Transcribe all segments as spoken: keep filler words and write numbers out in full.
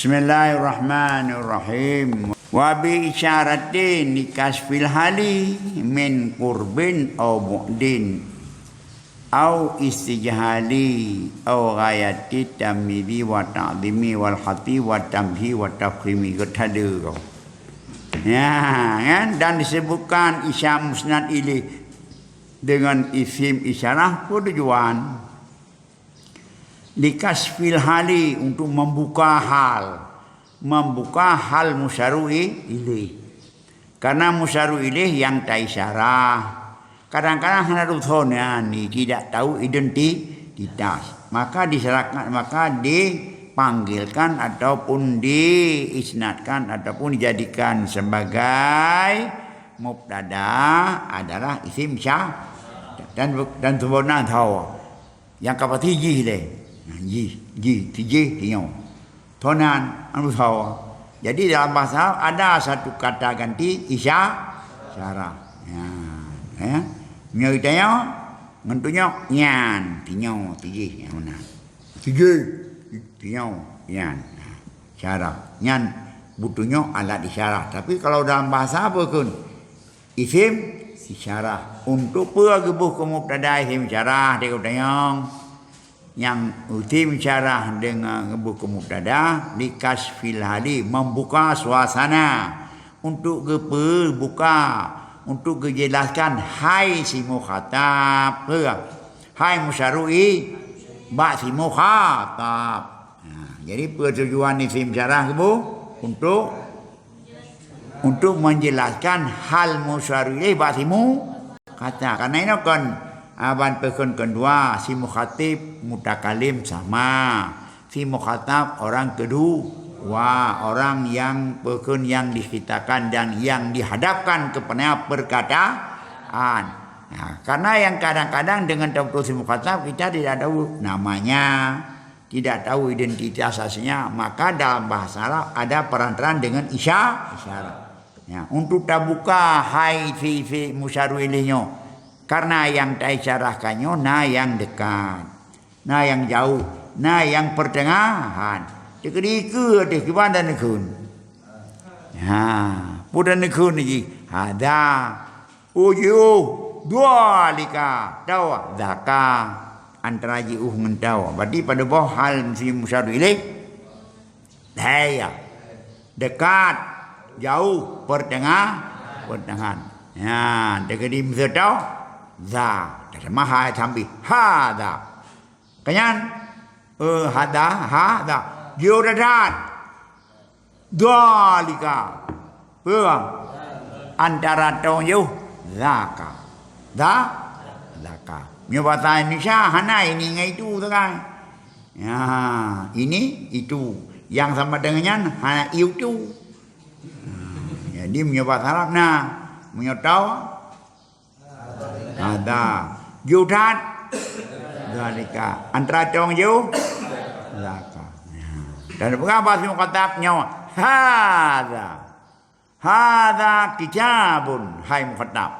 Bismillahirrahmanirrahim. Wa bi isyaratin li kasfil hali min qurbin aw bu'din aw istijhali aw ghayati tamyizi wa ta'zimi wal hati wa tamhi wa tafkhimi. Geuthade kau. Ya, kan? Dan disebutkan isyam musnad ilih dengan isim isyarah, apa tujuan? Likasfil hali, untuk membuka hal. Membuka hal musyaru i-, ilih. Karena musyaru ilih yang taisyarah. Kadang-kadang hana tutoe nyan, tidak tahu identitas. Maka disyaratkan, maka dipanggilkan ataupun diisnadkan ataupun dijadikan sebagai mubtada adalah isim sya-, dan, dan sempurna tho. Nyang ka pasti jih lé. Jih, jih, tijih, tinyoe. Tonan, anu sawa. Jadi dalam bahasa Arab ada satu kata ganti isya-, isyarah. Ya, ya. Meunyoe geutanyoe, ngon tunyok nyan, tinyoe, tijih, nyang meunan. Tijih, tinyoe, nyan. Nah, isyarah. Nyan beutunyok alat isyarah. Tapi kalau dalam bahasa apa kun? Isim isyarah. Untuk peue geuboh keu mubtada isim isyarah, di geutanyoe? Nyang isim isyarah deungon geuboh keu mubtada, likasfil hali, membuka suasana. Untuk geupeubuka, untuk geujelaskan hai si mukhatab, peue? Hai musyaru i-, bak si mukhatab. Nah, jadi peue tujuan isim isyarah geuboh? Untuk untuk menjelaskan hal musyaru ilaih bak si mukhatab. Karena inoe kon, ah, ban peukon keudua, si mukhatib mutakalim sama. Si mukhatab orang kedua, orang yang peukon yang diceritakan dan yang dihadapkan kepada perkataan. Nah, karena yang kadang-kadang dengan tabeutôi si mukhatab, kita tidak tahu namanya. Tidak tahu identitas aslinya, maka dalam bahasa Arab ada perantaraan dengan isya-, isyarat. Ya, untuk tabuka hai fi, fi musyaru ilaih nyoe. Karena nyang taisyarahkan nyoe na nyang dekat, na nyang jauh, na nyang pertengahan. Dikeue-dikeue deh kiban dan neukheun. Ha, peue dan neukheun jih? Hada. Ujoh, dua lika, tau, zaka. Antara jiôh ngon tau. Berarti padub boh hal si musyaru ilaih? Hai, ya. Dekat, jauh, pertengah, pertengahan. Ya, dekat di miseu tau, za. Sama hai sambil. Hada. Kenyan? Eh, hada, hada. Jiôh that-that. Dzalika. Peue? Antara tong jauh. Zaka. Za-, zaka. Meunyoe basa Indonesia hana ini ngon itu sagai. Ya, ini, itu. Nyang sama dengan nyan hana itu. Jadi meunyoe basa Arab na, meunyoe tau, hada. Jiôh that. Dzalika. Antara tong jauh. Zaka. Dan peugah bak si mukhatab nyoe, hada. Hada kitabun, hai mukhatab.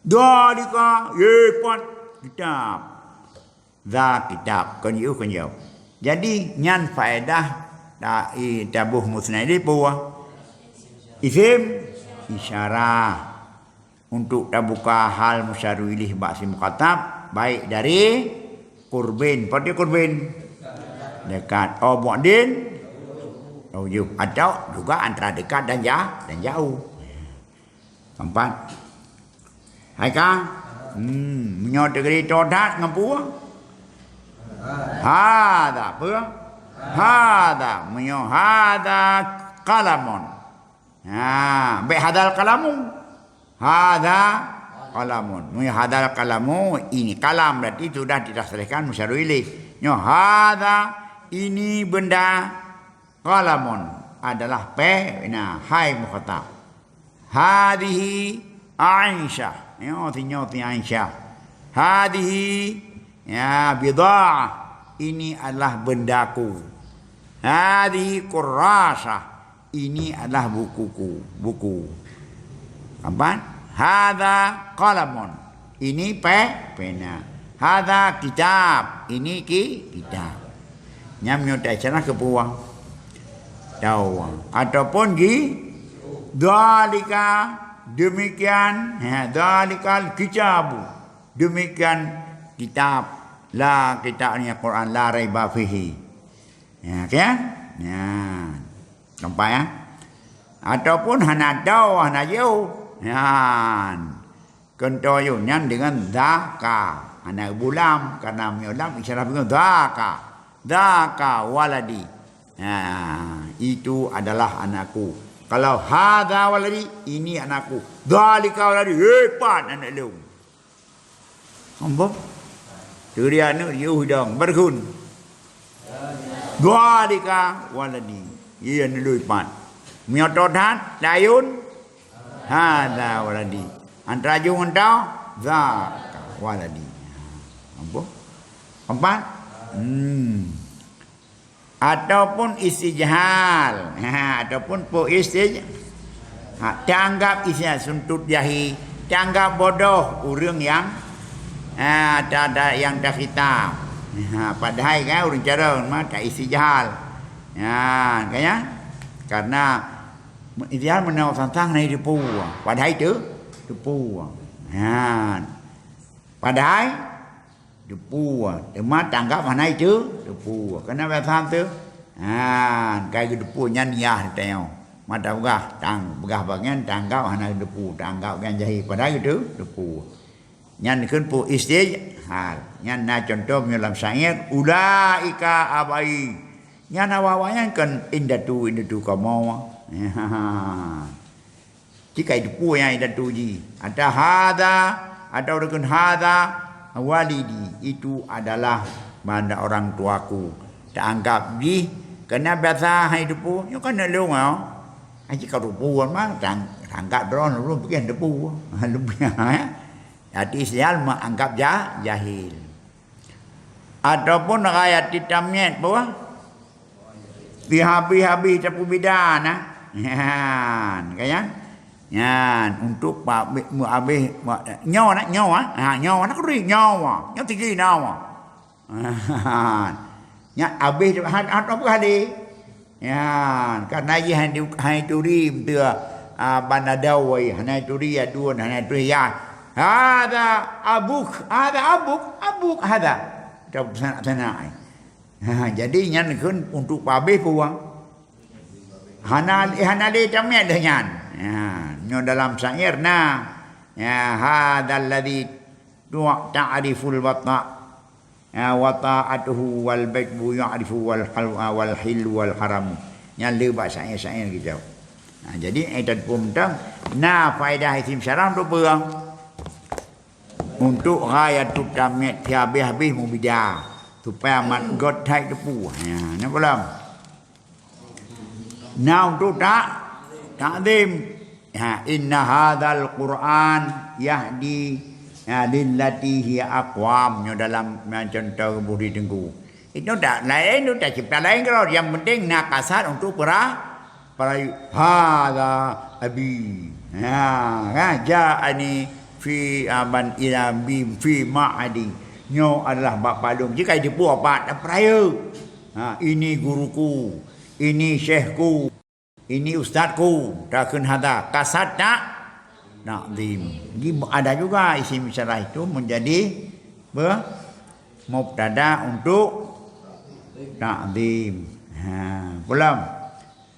Dzalika, ye, pat kitab. Za kitab, kon jiôh, kon jauh. Jadi, nyan faedah ta-, i, taboh musnad di peue? Isim isyarah. Untuk tabuka hal musyaru ilaih bak si mukhatab, baik dari qurbin, pat qurbin? Dekat. Au bu'din? Jauh. Atau juga antara dekat dan ja-, dan jauh. Keempat. Hai ka? Hmm, meunyoe teukeudi tho that ngon peue? Hada, peue? Hada, meunyoe hada qalamun. Ha, bék hadal qalamu. Hada qalamun. Meunyoe hadal qalamu, ini kalam, berarti sudah ditasrihkan musyaru ilaih. Nyoe hada, ini benda, qalamun adalah pena, hai mukhatab. Hadhihi Aisyah. Nyoe si, nyoe si Aisyah. Hadhihi, ya, bidha'ah. Ini adalah bendaku. Hadhihi kurrasah. Ini adalah bukuku, buku. Nampak? Hadza qalamun. Ini pe-, pena. Hadza kitab. Ini ki-, kitab. Nyan meunyoe taisyarah keu peue? Tahu. Ataupun ji, dzalika, demikian, ha, dzalikal kitabu, demikian kitab, la kitab ni Quran, la raiba fihi. Ya, kan? Ya. Nampak ya? Ataupun hana dau, hana jauh. Nyan. Keuntoyong nyan dengan dzaka. Hana bulam, karena meunyoe lam isyarat dengan dzaka. Dzaka waladi. Ha, itu adalah anakku. Kalau hadza waladi, ini anakku. Dzalika waladi, hebat anak lôn. Ambo. Turi aneuk yue dong bergun. Dzalika waladi. Iya neului pat. Meunyoe that, dayun. Hadza waladi. Antara ju ngon ta, dzaka waladi. Ambo. Empat. Hmm. Ataupun istijhal. Ha, ataupun po istij-, ha, tanggap istijhal suntud jahi, tanggap bodoh ureuëng yang, ha, ta-, ta-, yang takhitab. Ha, padahai kan ureuëng carông mah ta istijhal. Ha, kan ya? Karena istijhal meunyoe sang-sang na teupeue, padahai teu-, teupeue. Ha. Padahai teupeue, teuma tanggap hana itu teupeue. Kena biasa tu. Ha, kai geuteupeue nyan yah teuh. Mata peugah, tang, peugah bagian tanggap hana teupeue, tanggap nyan jahil. Padahai itu teupeue. Nyan kheun po istijhal. Nyan na contoh meunyoe lam syair, ulaika abai. Nyan awak-awak nyan kan indatu, indatu kamoe. Jika itu pun yang indatu ji. Atau hadza, atau rukun hadza, walidi. Itu adalah banda orang tuaku. Taanggap jih, kena biasa hai depu, nyoe kan lôn ah. Hai cit ka depu mah, tang-, tanggap droe lôn piké depu. Lebih, ya. Jadi sial meuanggap ja-, jahil. Ataupun ghayat tamyiz, apa? Dihabis-habis tapeubida na. Nyan, kan ya? Nyan, untuk pa-, meuhabis, ma-, nyoe na, nyoe, ha, nyoe na kuri, nyoe, nyoe tinggi nyoe. Nyan, habis, ha, ha, apa kali? Nyan, karena jih hai tu-, hai turi beutôi, ah, ban adau wai, hana turi adun, hana turi ya. Hadza abuk, hadza abuk, abuk hadza. Dah sanak-sanak ai. Ha, jadi nyan kheun untuk pabeh puang. Hana, hana lé tamyiz dah nyan. Ha, nyoe dalam syair na. Ya, hadzal ladzi tu-, ta'riful wata'. Ya, wata'atuhu wal bajbu ya'rifu wal hal-, wal hil wal haram. Nyan le bak syair-syair kita. Ha, jadi, eh, teupeue mantong, na faedah isim syarah untuk peue? Untuk ghayatut tamyiz, habéh-habéh mubida. Supaya mat got hai teupeu. Ya, na pulang. Na untuk tak, takzim. Ha, inna hadzal Qur'an yahdi, ya, lillati hiya aqwam. Nyoe dalam, nyoe contoh buet di teungku. Itu tak lain, itu tak cipta lain keudroe. Yang penting na kasat untuk pera-, perayu. Hadza abi. Ha, kan? Ja'ani fi aban ila bi fi ma'adi. Nyoe adalah bapak lôn. Jika jipeu apa? Tak perayu. Ha, ini guruku. Ini syekhku. Ini ustazku, takheun hadza, kasat tak? Takzim. Jadi, ada juga isim isyarah itu menjadi be-, mubtada untuk takzim. Ha, pulang.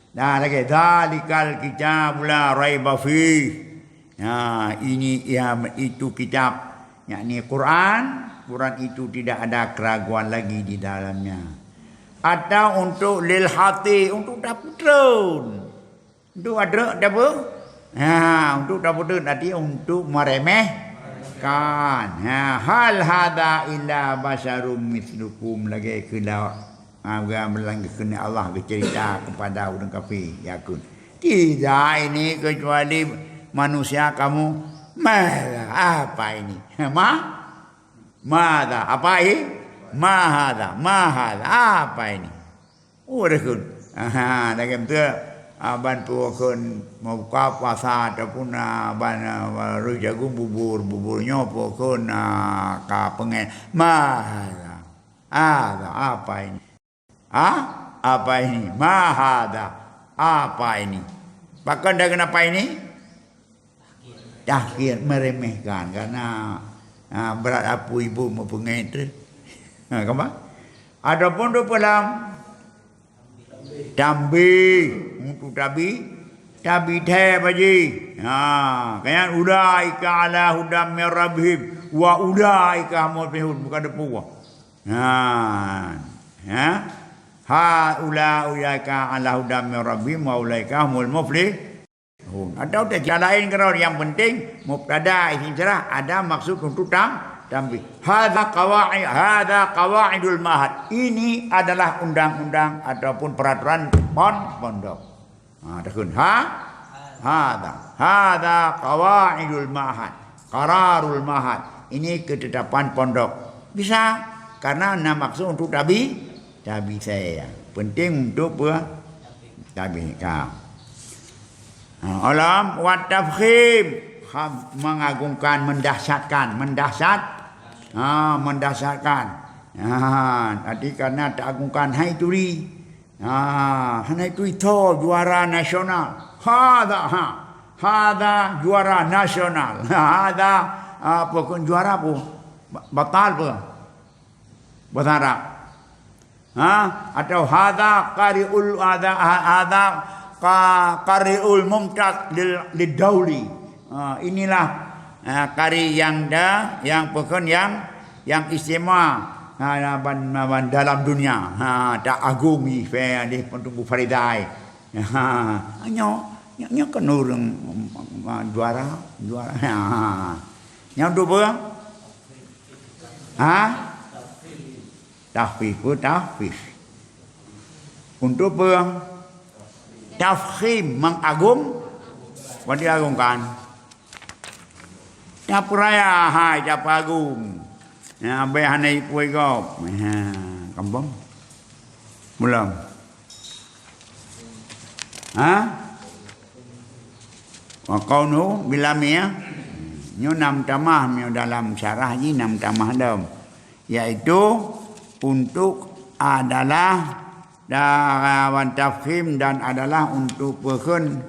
Dah lagi, dzalikal kitabu la raiba fih. Ya, ini, ya, itu kitab, yakni Quran. Quran itu tidak ada keraguan lagi di dalamnya. Atau untuk lil hati, untuk tapeutrön. Untuk adrek tapeue? Ha, untuk tapeutrön arti untuk meremehkan. Ha, hal hadza illa basyarum mislukum lagée keu Ha, bukan bilang keuneuk Allah geucerita kepada ureuëng kafé, yakun, "Tidak ini kecuali manusia kamu." Maza, apa ini? Ma? Maza, apa ini? Mahaza, mahaza, apa ini? Oh, dah kun. Aha, dah kan betul. Ah, ban pukon membuka puasa ataupun, ah, ban, ah, rui jagung bubur, bubur nyoe pukon, ah, ka pengen. Mahaza. Haza, apa ini? Ha? Apa ini? Ma hadza? Apa ini? Pakon dah keunan apa ini? Tahkir, meremehkan. Karena, ha, brat apui ibu meupeungét tu. Ha, kapa? Ataupun tu pelam. Tanbih, untuk tabi, tabi thèe baji. Ha, kan ulaika ala hudan min rabbihim wa ulaika humul muflihun, bukan depu. Ha. Ha? Ha ula ulaika ala hudan min rabbihim wa ulaika humul muflihun. Atawa cara laén keudroe, yang penting mubtada isim isyarah ada maksud untuk tam-, tanbih. Hadza qawaid, hadza qawaidul ma'had. Ini adalah undang-undang ataupun peraturan pon-, pondok. Ha, takheun. Ha? Hadza. Hadza qawaidul ma'had. Qararul ma'had. Ini ketetapan pondok. Bisa. Karena na maksud untuk tabi, tabi saya. Penting untuk pe-, tabi. Ha. Ha, alam wa tafkhim. Ha, mengagungkan, mendahsyatkan. Mendahsyat. Ha, mendahsyatkan. Ha, tadi karena taagungkan hai turi. Ha, hana itu, itu juara nasional. Hadza, ha. Hadza juara nasional. Hadza, apa pun juara apa? Ba-, batal apa? Bahasa Arab. Ha? Atau hadza qari'ul, hadza, ha-, hadza qa-, qari'ul mumtaz lil, lid dauli. Ha, inilah, ha, qari yang da-, yang pokon yang, yang istimewa. Ha, ban, ban dalam dunia. Ha, tak agung i fe di Teungku Faridai. Ha, nyoe, nyoe, nyoe kan ureueng, ha, juara, juara. Ha. Nyoe tu apa? Ha? Tahfiz, tahfiz. Untuk apa? Tafkhim, mengagung, diagungkan. Tapeuraya hai, tapeuragung. Ya, abéh hana ipui gob. Ya, kampung. Belum. Ha? Wa qauluhu bilam ya. Nyoe nam tamah, nyoe dalam syarah jih nam tamah dom. Yaitu untuk adalah da-, wan tafkhim dan adalah untuk peukeun,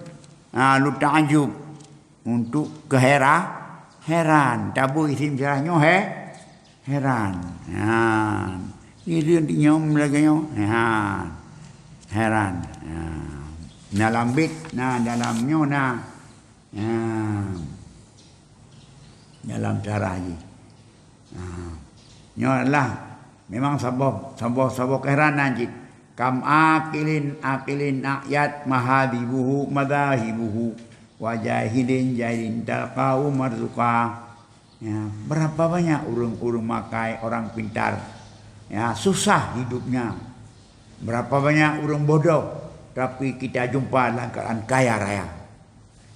ha, lu ta'ajub. Untuk keuhera-, heran. Tabu isim syarah nyoe he-, heran. Ha. Ireuen nyoe lagèe nyoe. Ha. Heran. Ha. Na lam bit, na dalam nyoe na. Ha. Dalam syarah jih. Ha. Nyoe adalah memang saboh, saboh, saboh keheranan cit. Kam aqilin, aqilin a'yat mahadibuhu, madahibuhu, wa jahilin, jahilin talqahu marzuqa. Ya, berapa banyak ureueng-ureueng makai, orang pintar, ya, susah hidupnya. Berapa banyak ureueng bodoh, tapi kita jumpa dalam keadaan kaya raya.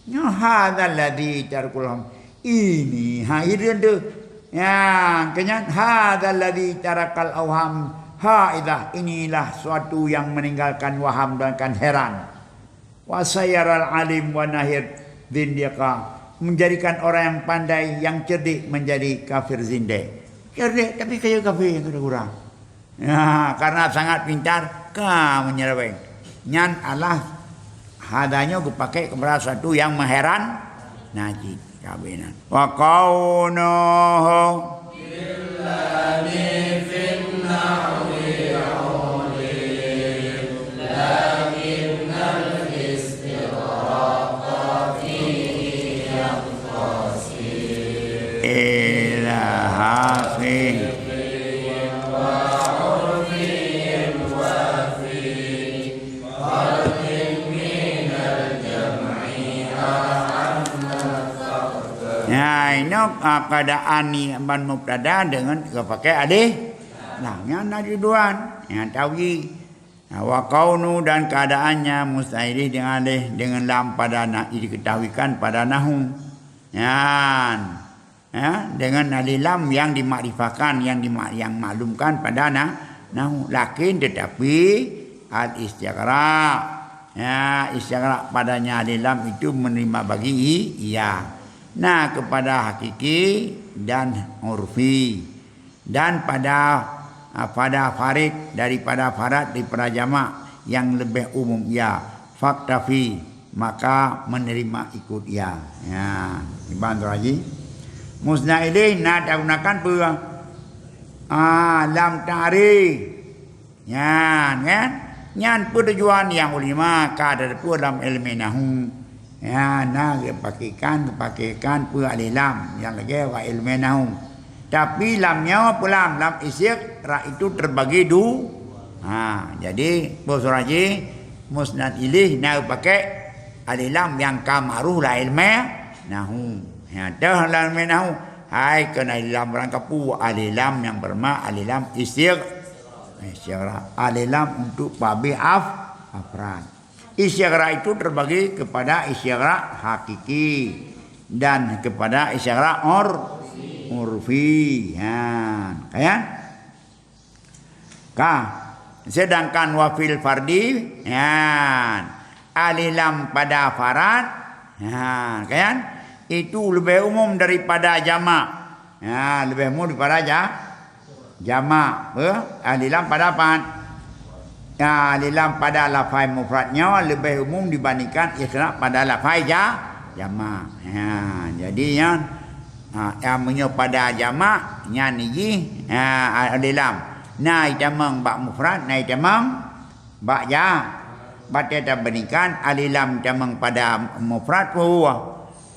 Nyoe hadzal ladzi tarakal awham. Ini hai deuh. Ya, keunyan hadzal ladzi tarakal awham haidah. Inilah suatu yang meninggalkan waham dan kan heran. Wa sayyaral alim wa nahir zindiqa. Menjadikan orang yang pandai, yang cerdik menjadi kafir zindek. Cerdik tapi kaya kafir yang kurang. Ya, karena sangat pintar, ka menyeleweng. Nyan Allah hadanyoe geupakai kepada sesuatu yang mengheran. Nah, cit, kabinan. Wa qaunuhu. Ila hafi. Nah, inoe, ah, keadaan ni ban mubtada dengan geupakai alif lam. Nyan na tujuan. Nyan tawi. Nah, wa kaunu dan keadaannya mustahil dengan alif dengan lam pada na-, diketahuikan pada nahu. Nyan. Ya, dengan alif lam yang dimakrifahkan, yang dima-, yang maklumkan pada na-, nahu. Lakin tetapi al-istighraq. Ya, istighraq padanya alif lam itu menerima bagi i-, iya. Nah, kepada hakiki dan urfi. Dan pada, ah, pada farid daripada farad daripada jamak yang lebih umum ia. faktafi, maka menerima ikut ia. Ya, iban tu lagi. Musnad ilaih na tagunakan peue? Ah, lam ta'rif. Nyan, kan? Nyan peue tujuan nyang ulama ka tateupeue lam ilmu nahwu. Ya, na geupakékan, geupakékan peue alif lam nyang lagèe bak ilmu nahwu. Tapi lam nyoe peue lam, lam isyrak itu terbagi du-, ha, jadi peue surah jih, musnad ilaih na geupaké alif lam nyang ka ma'ruf lam ilmu nahwu. Ya, teuh lam ilmu nahwu, hai keunan alif lam barang kapeue, alif lam nyang bernama alif lam isyrak. Isyrak. Alif lam untuk peuabéh af-, afrad. Isyrak itu terbagi kepada isyrak hakiki dan kepada isyrak ur-, urfi. Ha, kan? Ka. Sedangkan wa fil fardi, kan? Alif lam pada farad, ha, kan? Itu lebih umum daripada jamak. Ha, lebih umum daripada ja-, jamak. Peue? Alif lam pada pat. Ya, alif lam pada lafai mufrad nyoe lebih umum dibandingkan isyrak pada lafai ja-, jamak. Ha, jadi nyan, ha, ya, meunyoe pada jamak, nyan jih, ha, alif lam. Na itamong bak mufrad, na itamong bak ja-, bak tabandingkan alif lam itamong pada mufrad, peue?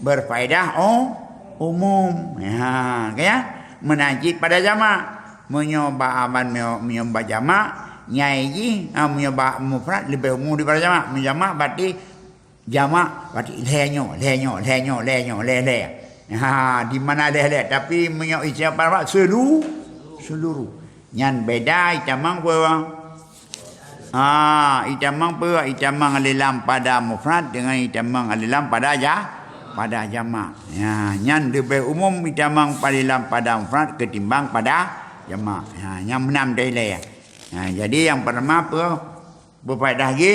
Berfaedah u-, umum. Ha, kan? Meunan cit pada jamak. Meunyoe bak aban, meunyoe, meunyoe bak jamak, nyan jih, ha, meunyoe bak mufrad lebih umum daripada jamak. Meunyoe jamak berarti jamak, berarti lhèe nyoe, lhèe nyoe, lhèe nyoe, lhèe nyoe, lhèe, lhèe. Ha, di mana lhèe, lhèe? Tapi meunyoe isyrak pada selu-, seluruh. Nyan beda itamong peue? Ah, itamong peue? Itamong alif lam pada mufrad dengan itamong alif lam pada ja-, pada jamak. Ya, nyan lebih umum itamong alif lam pada mufrad ketimbang pada jamak. Ya, nyan meunan teuh ilèe. Ya, jadi nyang pertama peue? Berfaedah lagi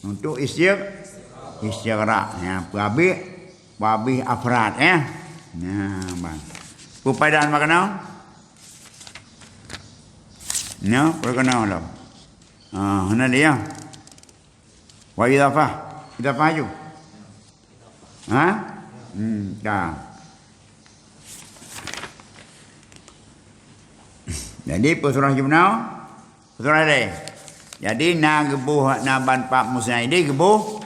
untuk isyrak, isyrak. Ya, peuabéh, peuabéh afrad, ya. Nah, ban. Berfaedah makna? Nyoe, peue keunoe lom? Ah, hana dia. Wa idhafah. Idhafah aju. Ha? Hmm, dah. Jadi, peue surah jih bunoe? Peue surah laén. Jadi, na geuboh, na ban pat musnad ilaih geuboh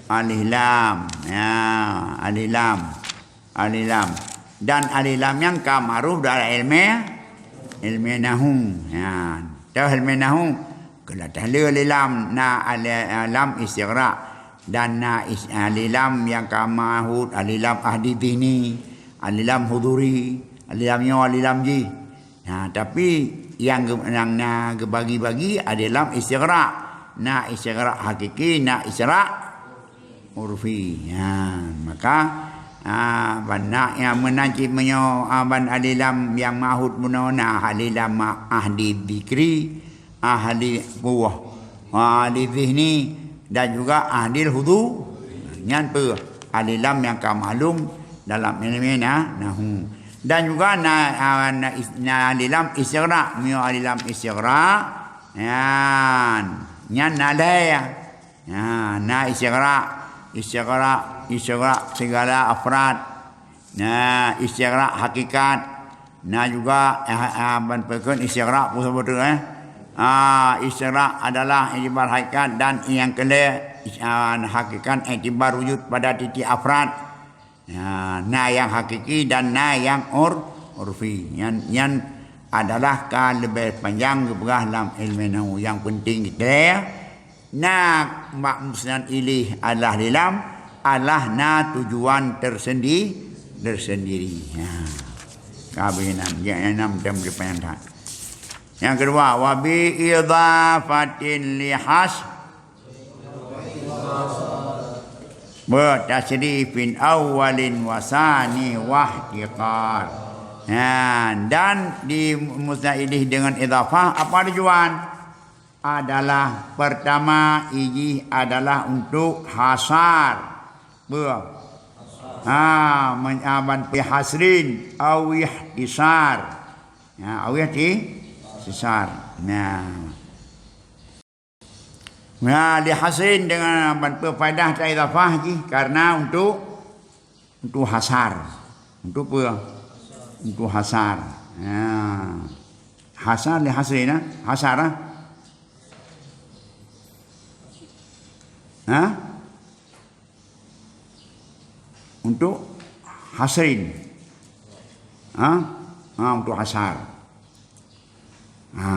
alif lam. Ya, alif lam. Alif lam. Dan alif lam nyan ka ma'ruf dalam ilmu, ilmu nahwu. Ya. Teuh ilmu nahwu, keulatah le alif lam, na alif lam isyrak. Dan na is-, alif lam nyang ka ma'hud, alif lam ahdi zihni, alif lam huduri, alif lam nyoe, alif lam jih. Nah, tapi nyang geu-, nyang na geubagi-bagi alif lam isyrak. Na isyrak hakiki, na isyrak urfi. Ha, maka, ha, ban na nyang meunan cit meunyoe, ha, ban alif lam nyang ma'hud bunoe na alif lam ma-, ahdi zikri, ahli buah, ahli zihni, dan juga ahli hudu. Nyan peue? Alif lam nyang ka maklum dalam ilmu na-, nahwu. Dan juga na, ha, na is-, na alif lam isyrak, meunyoe alif lam isyrak, nyan, nyan na lhèe. Ha, na isyrak, isyrak, isyrak segala afrad. Na isyrak hakikat. Na juga, eh, eh, ban peue kheun isyrak peue saboh teuk, eh. Ah, isyrak adalah iktibar hakikat dan nyang keu lhèe, is-, ah, hakikat iktibar wujud pada titik afrad. Ya, na nyang hakiki dan na nyang ur-, urfi. Nyan, nyan adalah ka leubeh panjang geupeugah lam ilmu nahwu. Nyang penting geutanyoe, na bak musnad ilaih adalah alif lam, adalah na tujuan tersendi-, tersendiri. Ya. Ka beuinam, ya, enam dan berpanjang that. Nyang keudua, wa bi idhafatin li has-, Beutasyrifin awwalin wa tsani wahtiqar. Nah, dan di musnad ilaih dengan idhafah, apa tujuan? Adalah pertama, ijih adalah untuk hasar. Beu. Ha, men-, aban fi hasrin, awih tisar. Ya, awih ti-, tisar. Nah. Ya, li hasrin dengan ban peue faedah ta idhafah jih, karena untuk, untuk hasar. Untuk peue? Untuk hasar. Ya. Hasar li hasrin, nah. Hasar, ah. Ha? Untuk hasrin. Ha? Ha, untuk hasar. Ha.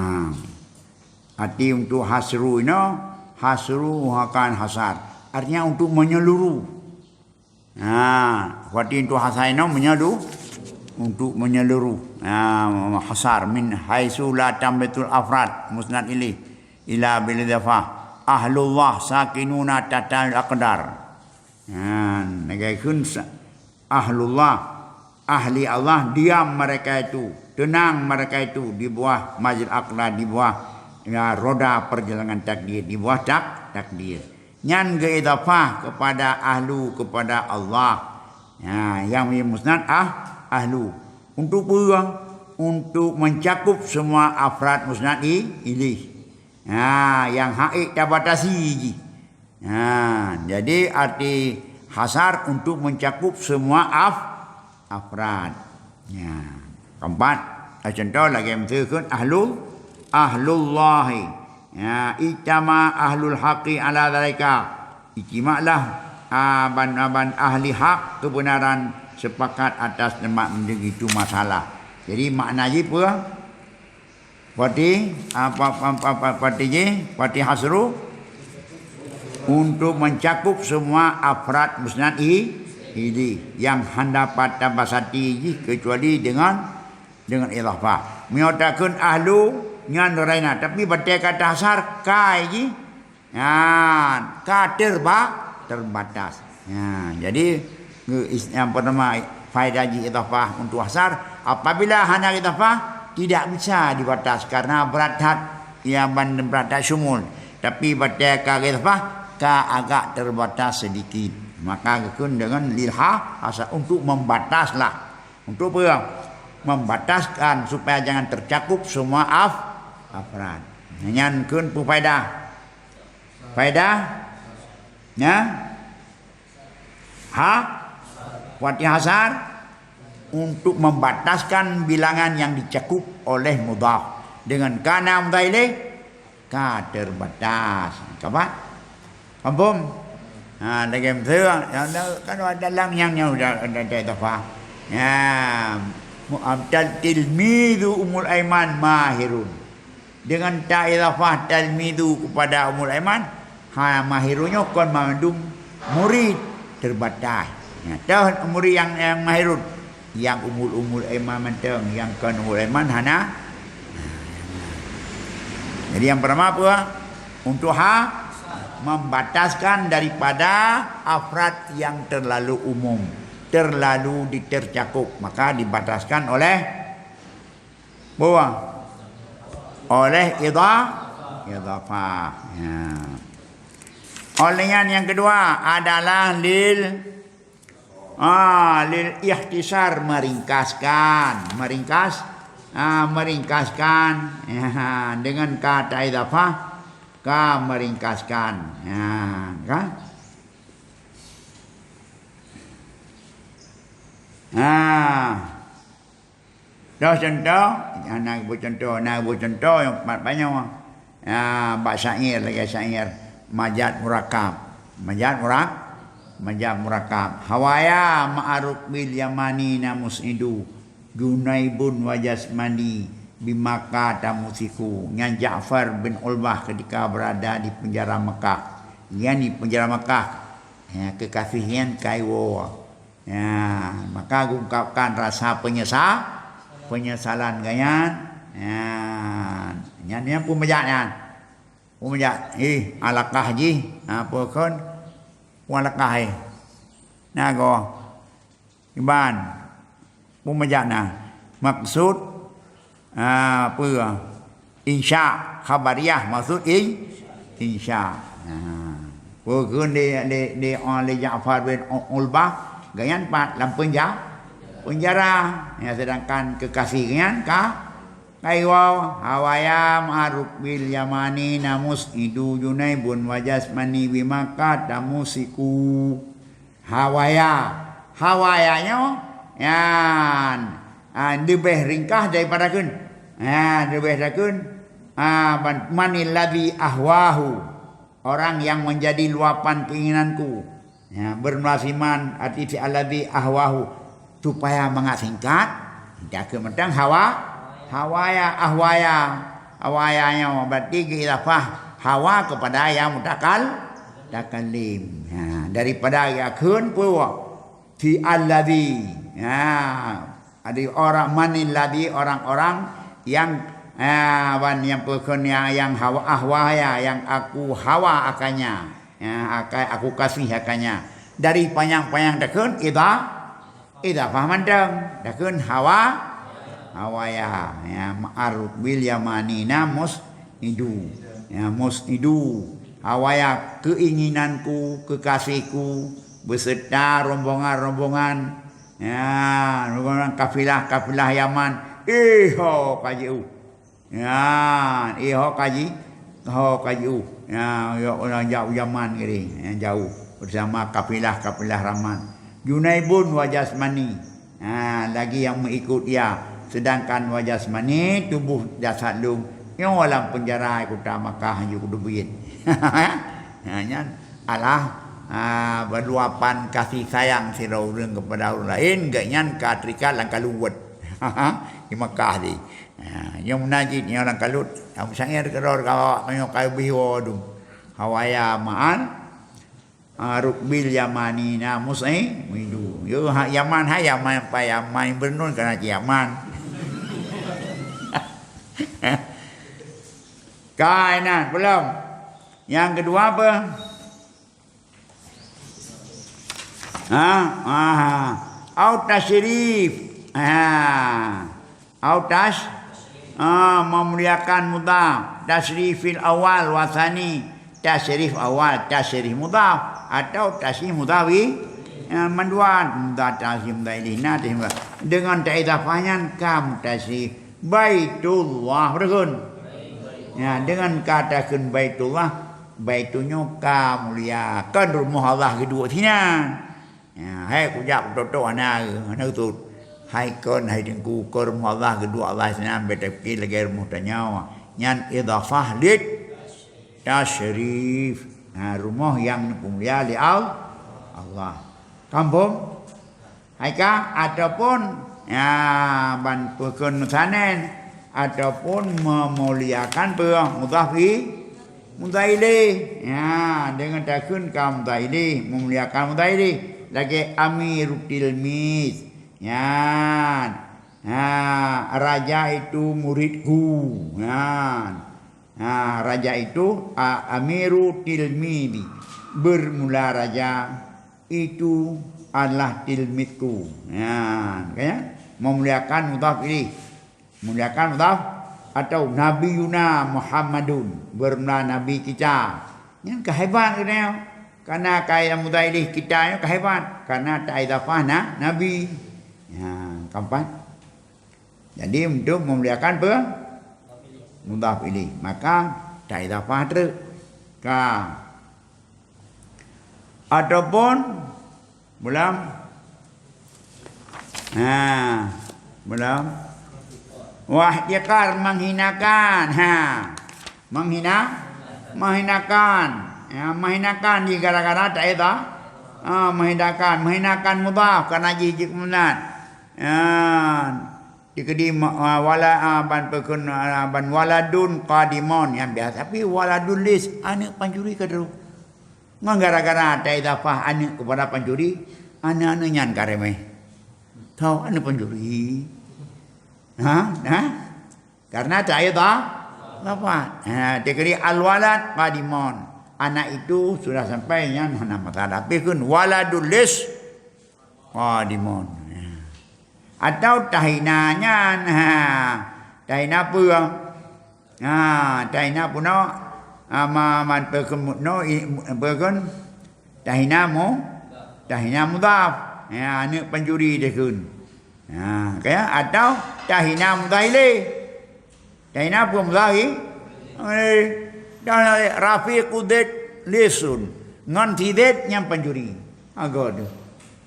Arti untuk hasru inoe, hasru akan hasar. Artinya untuk menyeluruh. Ha, berarti untuk hasar inoe menyeluruh, untuk menyeluruh. Ha, hasar min haitsu la tanbatul afrad musnad ilaih ila bil idhafah. Ahlullah sakinuna tahtal aqdar. Ha, lagèe kheun sa-, ahlullah, ahli Allah, diam mereka itu, tenang mereka itu di bawah mazil aqdar, di bawah, ya, roda perjalanan takdir, di bawah tak-, takdir. Nyan geuidhafah kepada ahlu, kepada Allah. Ya, nyang musnad ah, ahlu. Untuk peue? Untuk mencakup semua afrad musnad i-, ilaih. Ha, nyang hak tabatasi jih. Ha, jadi arti hasar untuk mencakup semua af-, afrad. Ya. Keempat, contoh lagèe miseue kheun ahlu, ahlullahi. Ya, ijtama ahlul haqqi ala dzalika. Ijtimaklah, ah, ban, ban ahli hak kebenaran sepakat atas teuma menjadi itu masalah. Jadi makna jih peue? Berarti, apa, apa, apa, berarti jih, berarti hasru untuk mencakup semua afrad musnad i-, ilaih nyang hana dapat tabasati jih kecuali dengan, dengan idhafah. Meunyoe takheun ahlu nyan raina, tapi batèe kata hasar kai jih. Nyan, ka terba-, terbatas. Ya, jadi, nge-, is-, yang pertama, faedah jih idhafah untuk hasar. Apabila hana idhafah, tidak bisa dibatas karena berat that, ya, ban-, berat that syumul. Tapi batèe ka idhafah, ka agak terbatas sedikit. Maka geukheun dengan lil ha-, hasar untuk membataslah. Untuk apa? Membataskan supaya jangan tercakup semua af-, afrad. Nyan kheun peue faedah? Faedah? Ya? Ha? Fathah hasar untuk membataskan bilangan yang dicakup oleh mudhaf. Dengan kana mudhaf ilaih, ka terbatas. Ka ba? Paham? Ha, lagèe miseue, ya, kan ada dalam nyang, nyang udah, udah, udah idhafah. Ya, mu-, am, tal-, tilmizu Ummul Aiman mahirun. Dengan ta idhafah talmizu kepada Ummul Aiman, ha, mahirun nyoe kon mandum murid, terbatas. Ya, toh murid nyang, nyang mahirun. Nyang Ummul, Ummul Aiman mantong, nyang kon Ummul Aiman hana. Jadi yang pertama apa? Untuk ha, membataskan daripada afrad yang terlalu umum, terlalu ditercakup, maka dibataskan oleh Buah. Oleh idha-, idhafah. Ya. Oleh nyan yang kedua adalah lil, ah, lil ikhtisar, meringkaskan. Meringkas, ah, meringkaskan. Ya, dengan kata idhafah, ka meringkaskan. Ya, kan? Ah. Dah contoh, na beucontoh, na beucontoh nyang pat banyoe. Ya, bak syair lagèe syair Majaz Murakab. Majaz Murak-, Majaz Murakab. Hawaya ma'aruk bil yamani na mus'idu. Junaibun wa jasmani bimaka tamusiku. Nyan Ja'far bin Ulbah ketika berada di penjara Mekah. Nyan di penjara Mekah. Ya, kekasih nyan kaiwoe. Ya, maka geungkapkan rasa penyesa-, penyesalan geuh nyan. Ya, nyan, nyan peumajak nyan. Peumajak, ih, alakah jih, apa kon? Peue alakah, eh? Na goh. Iban. Peumajak na. Maksud Ah, peue? Insya, khabariyah, maksud in-, insya. Ha. Peue kheun di, di, di, oh, lé Ja'far bin U-, Ulbah, geuh nyan pat lam penja-, penjara. Ya, sedangkan kekasih geuh nyan ka, Hai waw, hawaya ma'aruk bil yamani namus idu Junaibun wa Jasmani bi Makkah tamusiku. Hawaya. Hawaya nyoe, nyan, ah, leubeh ringkah daripada kheun. Ha, leubeh takheun, ah, man-, manil ladzi ahwahu. Orang yang menjadi luapan keinginanku. Ya, beurmula siman arti fi'il ladzi ahwahu, supaya mangat singkat, takheun mantong hawa, hawaya, ahwaya, hawaya nyoe berarti geuidafah hawa kepada yang mutakal-, mutakallim. Ya, daripada geukheun peue? Fi'il ladzi. Ya, Jadi orang manil ladzi, orang-orang yang, ah, wan nyang peukheun nyang, nyang hawa, ahwaya, nyang aku hawa akannya, ya, akai aku kasih akannya. Dari panyang-panyang takheun idha-, idhafah mantong. Takheun hawa, hawaya, ya, ma'aruk bil yamani namus idu. Ya, mus idu. Hawaya keinginanku, kekasihku, beserta rombongan-rombongan Ya, ureueng kafilah-kafilah Yaman, eh, ho ka jiôh. Ya, eh, ho ka ji-, ho ka jiôh. Ya, ya, ureueng jak u Yaman keudeh, ya, jauh. Bersama kafilah-kafilah Yaman. Junaibun wa Jasmani. Ha, lagi yang mengikut ia. Sedangkan wa Jasmani, tubuh jasad lôn, nyoe lam penjara kota Makkah, hana jeuet keu teubiet. Ha, nyan. Alah, ha, beuluapan kasih sayang sidroe ureueng keupada ureueng laén, gobnyan ka terikat lam kalut di Makkah di. Ha, nyang meunan cit nyang lam kalut, nyang meusanger keudroe awak meunyoe ka bih woe dum. Hawaya ma'al, ha, rukbil yamani na musai midu. Yo, ha, Yaman, ha, Yaman, pa Yaman, beureunon kana cit Yaman. Ka inan, belum. Nyang keudua apa? Ha? Ha. Au tasyrif. Ha. Au tas-, ha, memuliakan mudhaf. Tasyrifil awal wa tsani. Tasyrif awal, tasyrif mudhaf. Atau tasyrif mudhaf i-, ya, mandua. Mudhaf tasyrif mudhaf ilaih. Nah, tasyrif mudhaf. Dengan taidhafah nyan ka mutasyrif. Baitullah, beutôi kon? Ya, dengan ka takheun Baitullah, Baitu nyoe ka mulia, kon rumoh Allah geuduek sinan. Ya, hai kujak peutotok hana, hana tut. Hai kon, hai teungku, kon rumoh Allah geuduek Allah sinan, bèk tapike lagèe rumoh tanyoe. Nyan idhafah lit tasyrif. Ha, rumoh nyang neupeumulia lé Al-, Allah. Kampung? Hai ka, ataupun, ya, ban peukheun meusanen, ataupun memuliakan peue mudhaf i-, mudhaf ilaih. Ya, deungon takheun ka mudhaf ilaih, memuliakan mudhaf ilaih. Lagèe amiru tilmiz. Nyan. Ha, raja itu muridku. Nyan. Ha, raja itu, a-, amiru tilmizi. Bermula raja itu adalah tilmidku. Nyan, kan? Memuliakan mudhaf ilaih. Memuliakan mudhaf atau nabiyuna Muhammadun, bermula nabi kita. Nyan ka hebat geutanyoe. Karena ka mudhaf ilaih kita nyoe ka hebat. Karena taidhafah na-, nabi. Ya, keempat. Jadi untuk memuliakan pe-, mudhaf ilaih, maka taidhafah treuk. Ka. Ataupun belum. Ha, belum. Wahtiqar, menghinakan. Ha. Menghina, menghinakan. Ya, menghinakan di gara-gara taidha-, ha, menghinakan, menghinakan mudhaf karena jih jeuet keu mudhaf. Ya. Dikeudi ma-, ah, wala, ah, ban peukheun, ah, ban waladun qadimun, nyang biasa. Tapi waladun lis, aneuk pancuri ka trok. Ngon gara-gara taidhafah aneuk keupada pancuri, aneuk-aneuk nyan ka reumeh. Tho, aneuk pancuri. Ha? Ha? Karena taidha-, dhafah. Ha, dikeudi al-walad qadimun. Anak itu sudah sampai nyan hana masalah. Tapi kan waladul lis qadimun. Ha. Atau tahina nyan, ha. Tahina peue? Ha, tahina peunoh, ha, ma-, man peukheun, no, i-, peukheun, tahina mu-, tahina mudhaf. Ya, aneuk pancuri dikeun. Ha, kaya, atau tahina mudhaf ilaih. Tahina peue muzahir? Eh, dan rafiqu Zaid lisun. Ngon si Zaid nyang pancuri. Agoe tu.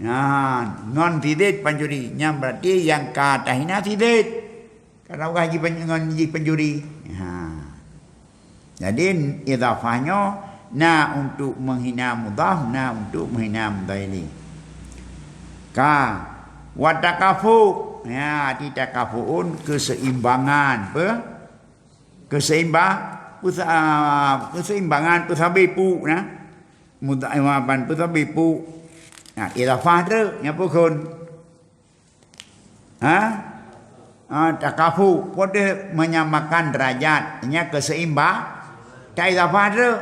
Nyan, ngon si Zaid pancuri. Nyan berarti nyang ka tahina si Zaid. Karena bukan jih pen-, ngon jih pancuri. Ha. Jadi, idhafah nyoe na untuk menghina mudhaf, na untuk menghina mudhaf ilaih. Ka. Wa takafu. Ya, arti takafuun keseimbangan. Apa? Keseimba-, peusa-, keseimbangan peusabe pu na. Mudhaf ban peusabe pu. Nah, idhafah treuk, nyan peue kheun? Ha? Ah, takafu, peue teuh menyamakan derajat, nyan keseimba-, ta idhafah treuk.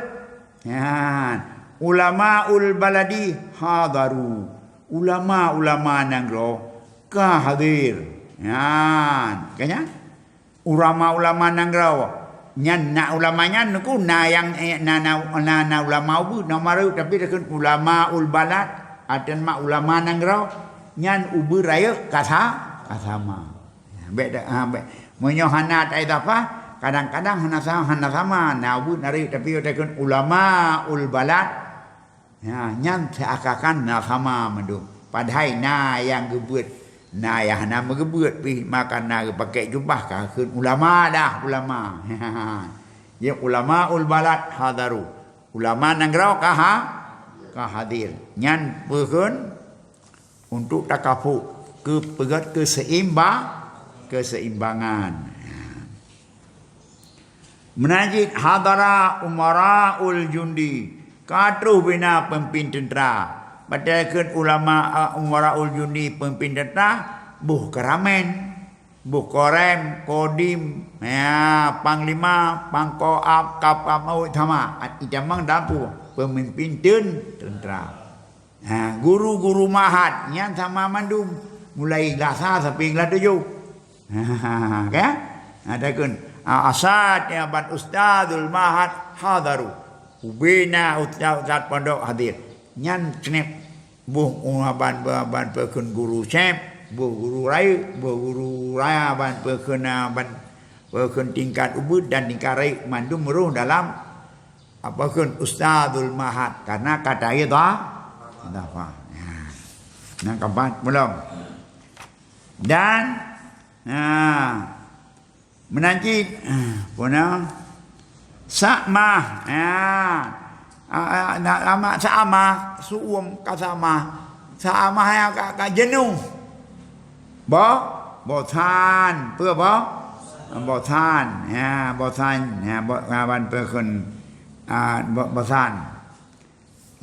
Nyan, ulamaul baladi hadaru. Ulama-ulama nanggroe ka hadir. Nyan, ka nyan? Ulama-ulama nanggroe. Nyan na ulama nyan ku na nyang, eh, na, na, na, na ulama ubeut, na mareu, tapi takheun ulamaul balad, atau ma ulama nanggroe, nyan ubeut rayeuk ka sa-, ka sama. Bèk da-, ha, bèk. Meunyoe hana ta idhafah, kadang-kadang hana sa-, hana sama. Na ubeut na rayeuk, tapi takheun ulamaul balad. Ya, nyan seakan-akan na sama mandum. Padahai na nyang geubeuet, na nyang hana meugeubeuet pih, maka na geupakè jubah ka kheun ulama dah, ulama. Ya, ulamaul balad hadaru. Ulama nanggroe ka ha-, ka hadir. Nyan peue kheun? Untuk takafu, keu peugöt keuseimba-, keuseimbangan. Meunan cit hadara umaraul jundi, ka troh bina peumimpin teuntra. Watèe kheun ulama, a, umaraul jundi peumimpin teuntra, boh keuramen, boh korem, kodim, ya, panglima, pangkoab, kapab mawét sama. Itamong dapu peumimpin teun-, teuntra. Ha, guru-guru mahat nyan sama mandum, mulai glah sa sampai glah tujoh. Ha, kan? Ha, takheun, a, asad ya ban ustazul mahat hadaru. Ubena ustaz-ustaz pondok hadir. Nyan snep boh, uh, ban, ban, ban peukheun guru snep, boh guru rayeuk, boh guru raya ban peukheun, a, ban peukheun tingkat ubeut dan tingkat rayeuk mandum roh dalam apa kheun ustazul mahat, karena ka ta idha-, idhafah. Ya. Nyang keempat, belum. Dan, ha, meunan cit, ha, puna sa'mah. Ya. A, a, na, nama sa'amah, su'um ka sa'amah. Sa'amah ya ka, ka jenuh. Bo-, bosan. Peue bo-, bosan. Ya, bosan. Ya, bo-, ban peukheun, a, bo-, bosan.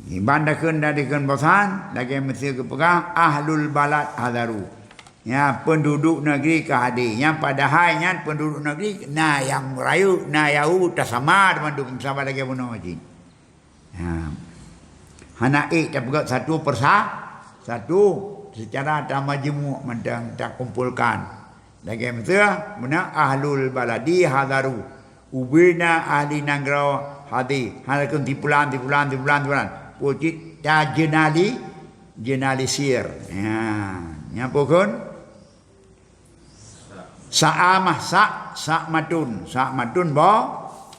Iban takheun, takheun bosan, lagèe miseue geupeugah, ahlul balad hadaru. Ya, penduduk negeri ka hadir. Nyang padahai nyan penduduk negeri na nyang rayeuk, na nyang u, tasama teuma mandum, sama lagèe bunoe cit. Ha. Hana ék tapeugöt satu persa-, satu, secara tamajemuk mantong takumpolkan. Lagèe miseue, meunan ahlul baladi hadaru. Ubena ahli nanggroe hadir. Hana kheun si pulan, si pulan, si pulan, si pulan. Peue cit tajeunali-, jeunalisir. Ya, nyan peue kheun? Sa'amah sa', sa'matun. Sa'matun bo-,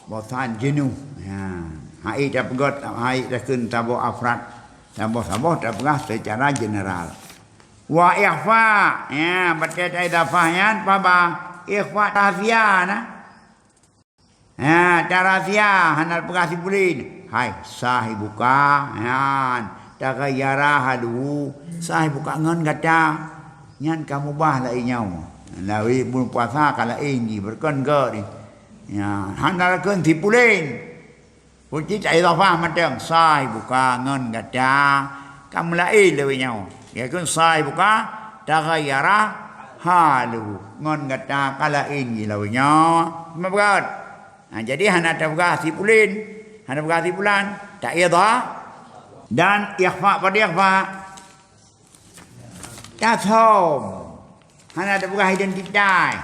bosan jenuh. Ya. Hai tapeugöt, hai takheun saboh afrad. Saboh-saboh tapeugah secara general. Wa ikhfa. Ya, batèe ta idhafah nyan, paba ikhfa rahsia na. Ha, ta rahsia, hana peugah si pulan. Hai, sahibuka, nyan, taghayyara haluhu, sahibuka ngon gata. Nyan ka mubah laén nyoe. Lawét buleuen puasa ka laén jih, beureukan gét jih. Ya, hana kheun si pulan. Peue cit ta idhafah mantong, sahibuka ngon gata, ka meulaén lawét nyoe. Ya kheun sahibuka, taghayyara haluhu. Ngon gata ka laén jih lawét nyoe. Meupeugah. Ha, jadi hana tapeugah si pulan, hana peugah si pulan, ta idha-, dan ikhfa pada ikhfa. Tasom. Hana tapeugah identitas.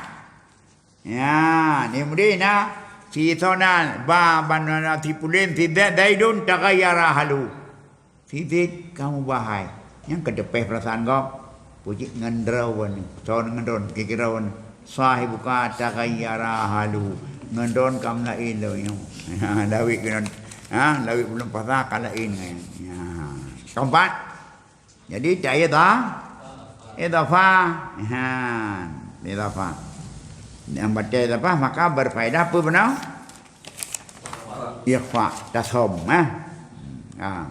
Ya, ni mudi na si sonan ba ban na si pulan si Zaid, Zaidun taghayyara haluhu. Si Zaid ka mubah hai. Nyang ka teupeh peurasaan gob. Peue cit ngon droe nyoe. Son ngon droe, kira-kira nyoe. Sahibuka taghayyara halu. Ngon droen ka meulaén lom nyoe. Ha, lawét keunan. Ha, lawét buleuen puasa ka laén nyan. Ya. Keempat. Jadi, tak idha-, idhafah. Ha, idhafah. Nyang baca idhafah, maka berfaedah apa beuna? Ikhfa, tashom, eh. Ha.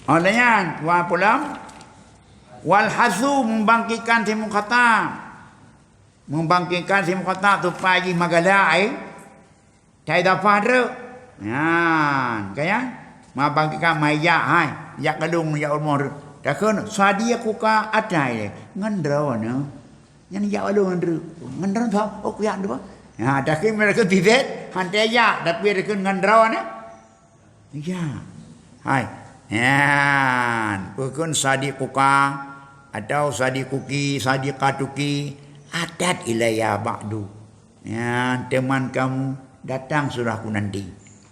Oleh nyan, wa pulang, wal hasu, membangkitkan si mukhatab. Membangkitkan si mukhatab supaya jih meugalak, eh. Cai dafah treuk. Nyan, ka nyan. Membangkitkan mayat, hai. Jak kalung, jak rumoh treuk. Takheun, sadiquka atai, eh. Ngon droeneuh. Nyan jak along ngon droe. Ngon droe tho, oh, kuyak dua. Ha, takheun meunyoe takheun tizet, han teuyak, tapi takheun ngon droe nyan. Ya. Hai. Nyan, peue kheun sadiquka atau sadiquki, sadiqatuki, atat ilayya ba'du. Nyan, teman kamu datang sudah ku nanti.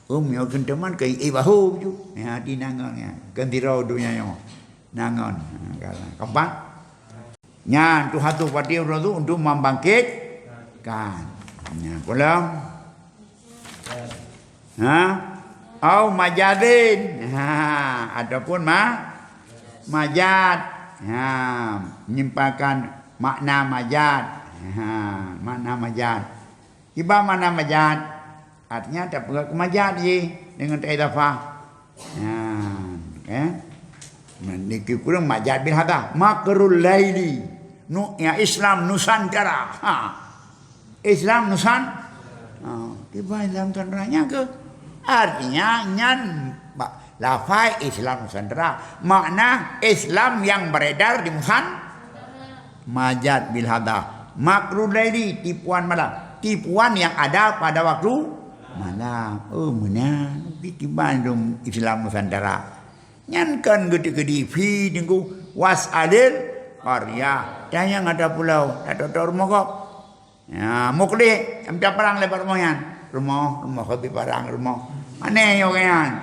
Um, nyoe kheun teman keu ié bahô ju. Ya, di nangon nyan. Keu sidroe donya nyoe. Nangon. Ha, keempat. Nyan tuhatu pati uroe tu untuk membangkitkan. Nyan pulang. Ha? Au majadin. Ha, ataupun ma-, majad. Ha, menyimpangkan makna majad. Ha, makna majad. Kiban makna majad? Artinya, tapeugah keu majad jih deungon taidhafah. Nah, eh? Nah, niki kureueng majad bil hadah. Makrul laili. Nu, ya, Islam Nusantara. Ha. Islam Nusan-, ha, kiban Islam Nusantara nyan keuh. Artinya, nyan ba-, lafai Islam Nusantara. Makna Islam yang beredar di Nusan-, Majad bil hadah. Makrul laili, tipuan malam. Tipuan yang ada pada waktu malam. Oh, meunan. Kiban dong Islam Nusantara. Nyan kan geuti-geuti fi ninggu was'alil qaryah. Tanyong ata pulo, ata tok rumoh gob. Ya, mukli, mita parang lé bak rumoh nyan. Rumoh, rumoh, keubi parang rumoh. Mane nyoe nyan?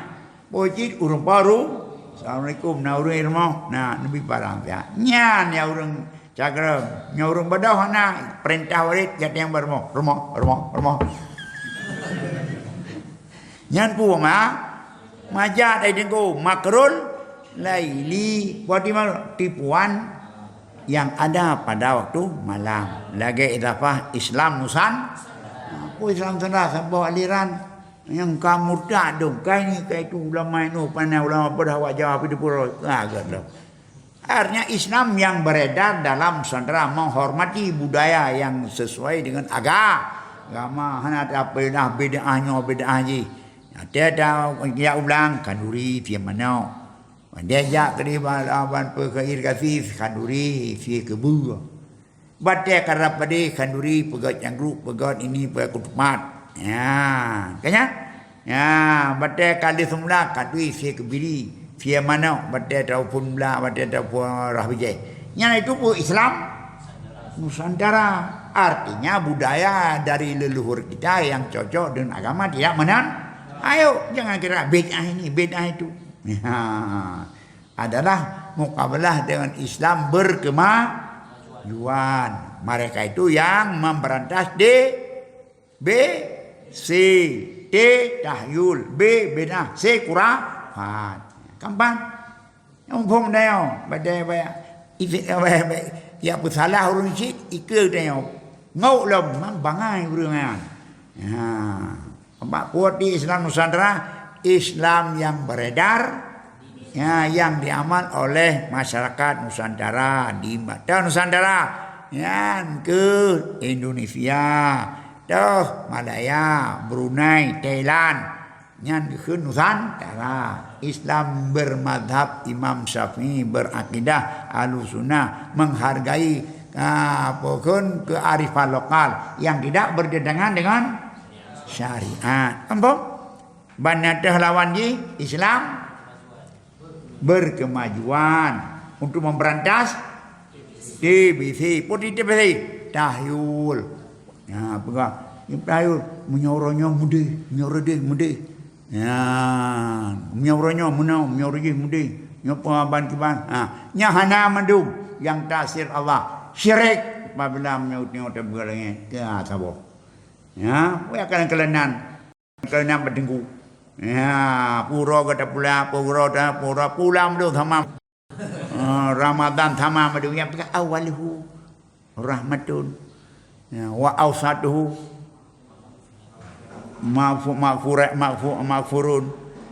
Bocit ureuëng baru. Assalamualaikum, na ureuëng rumoh. Na, neubi parang siat. Nyan ya ureuëng cakrem. Nyoe ureuëng badoh na, perintah warit, gata nyang bak rumoh. Rumoh, rumoh, rumoh. Nyan peue ma-, majad ai teungku, makrul laili. Buat di mana? Tipuan yang ada pada waktu malam. Lagée idhafah Islam Nusan-, apa Islam Nusantara saboh aliran nyang ka murtad dong. Kai ni, kai tu, ulama nu, pandai ulama pedah awak Jawa, pi di pura. Ah, gitu. Artinya Islam yang beredar dalam Nusantara menghormati budaya yang sesuai dengan aga-, agama. Hana ada bid'ah, bid'ah nyoe, bid'ah jih. Ada, ada, ya ulang, kanduri, tiap manok. Dia jak keu di ba-, ban peue keu irigasi, khanduri, sie keubeue. Batée karab padé, khanduri, peugét nyang grup, peugét ini, peugét ketupat. Ya, kan nyan? Ya, batée kali seumula, khanduri, sie keubiri, sie manok, batée taupun bla, batée taupun rah bijéh. Nyan itu peue Islam Nusantara. Artinya budaya dari leluhur kita yang cocok dengan agama tidak meunan. Ayo, jangan kira bid'ah ini, bid'ah itu. Ya. Adalah mukabalah dengan Islam berkemajuan. Mereka itu yang memberantas D B C, T tahyul, B bid'ah, C khurafat. Gampang. Nyang muphom tanyoe, bak tanyoe, bak, ya peusalah ureuëng cit, ikeue tanyoe. Ngok lom, memang bangai ureuëng nyan. Ha. Bak kuat di Islam Nusantara, Islam yang beredar, ya, yang diamal oleh masyarakat Nusantara, di mata Nusantara, nyan keuh Indonesia, toh Malaya, Brunei, Thailand, nyan keuh Nusantara. Islam bermadhab Imam Syafi'i, berakidah Ahlussunnah, menghargai, ah, apa kheun, kearifan lokal yang tidak bertentangan dengan syariat. Ampun? Ban na teuh lawan jih Islam berkemajuan untuk memberantas T B C. Peue T B C? Tahyul. Ya, peugah. Tahyul. Meunyoe uroe nyoe meudeh, meunyoe uroe deh meudeh. Ya, meunyoe uroe nyoe meunoe, meunyoe uroe jih meudeh. Nyoe peue ban kiban? Ha, nyan hana mandum nyang taksir Allah. Syirik apabila meunyoe teubiet langét. Ka saboh. Ya, peue keunan-keunan. Keunan bak teungku. Ya, pura gata pula, pura ta, pura pula mandum sama. Ha, Ramadan sama mandum. Nyang peugah awaluhu rahmatun. Ya, wa ausatuhu maghfu-, maghfura-, maghfu-, maghfurun.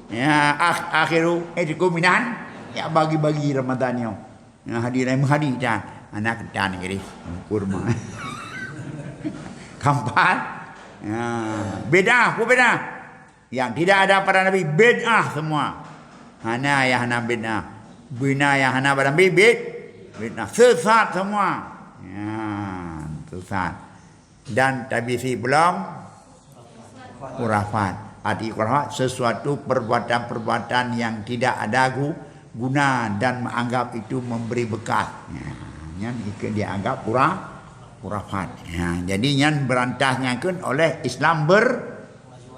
Ya, akh-, akhiru, eh, dikuminan. Ya, bagi-bagi Ramadan nyoe. Ya, hadi lain meuhadi tan. Anak tan kiri. Kurma. Keempat. Ya, bid'ah, apa bid'ah? Yang tidak ada pada Nabi, bid'ah semua. Hana yang hana bid'ah. Bina yang hana pada Nabi, bid-, bid'ah. Sesat semua. Ya, sesat. Dan tabisi belum khurafat. Arti khurafat, sesuatu perbuatan-perbuatan yang tidak ada gu-, guna dan menganggap itu memberi bekas. Ya, nyan ikut dianggap khura-, khurafat. Ya, jadi nyan berantas nyan kan oleh Islam ber-,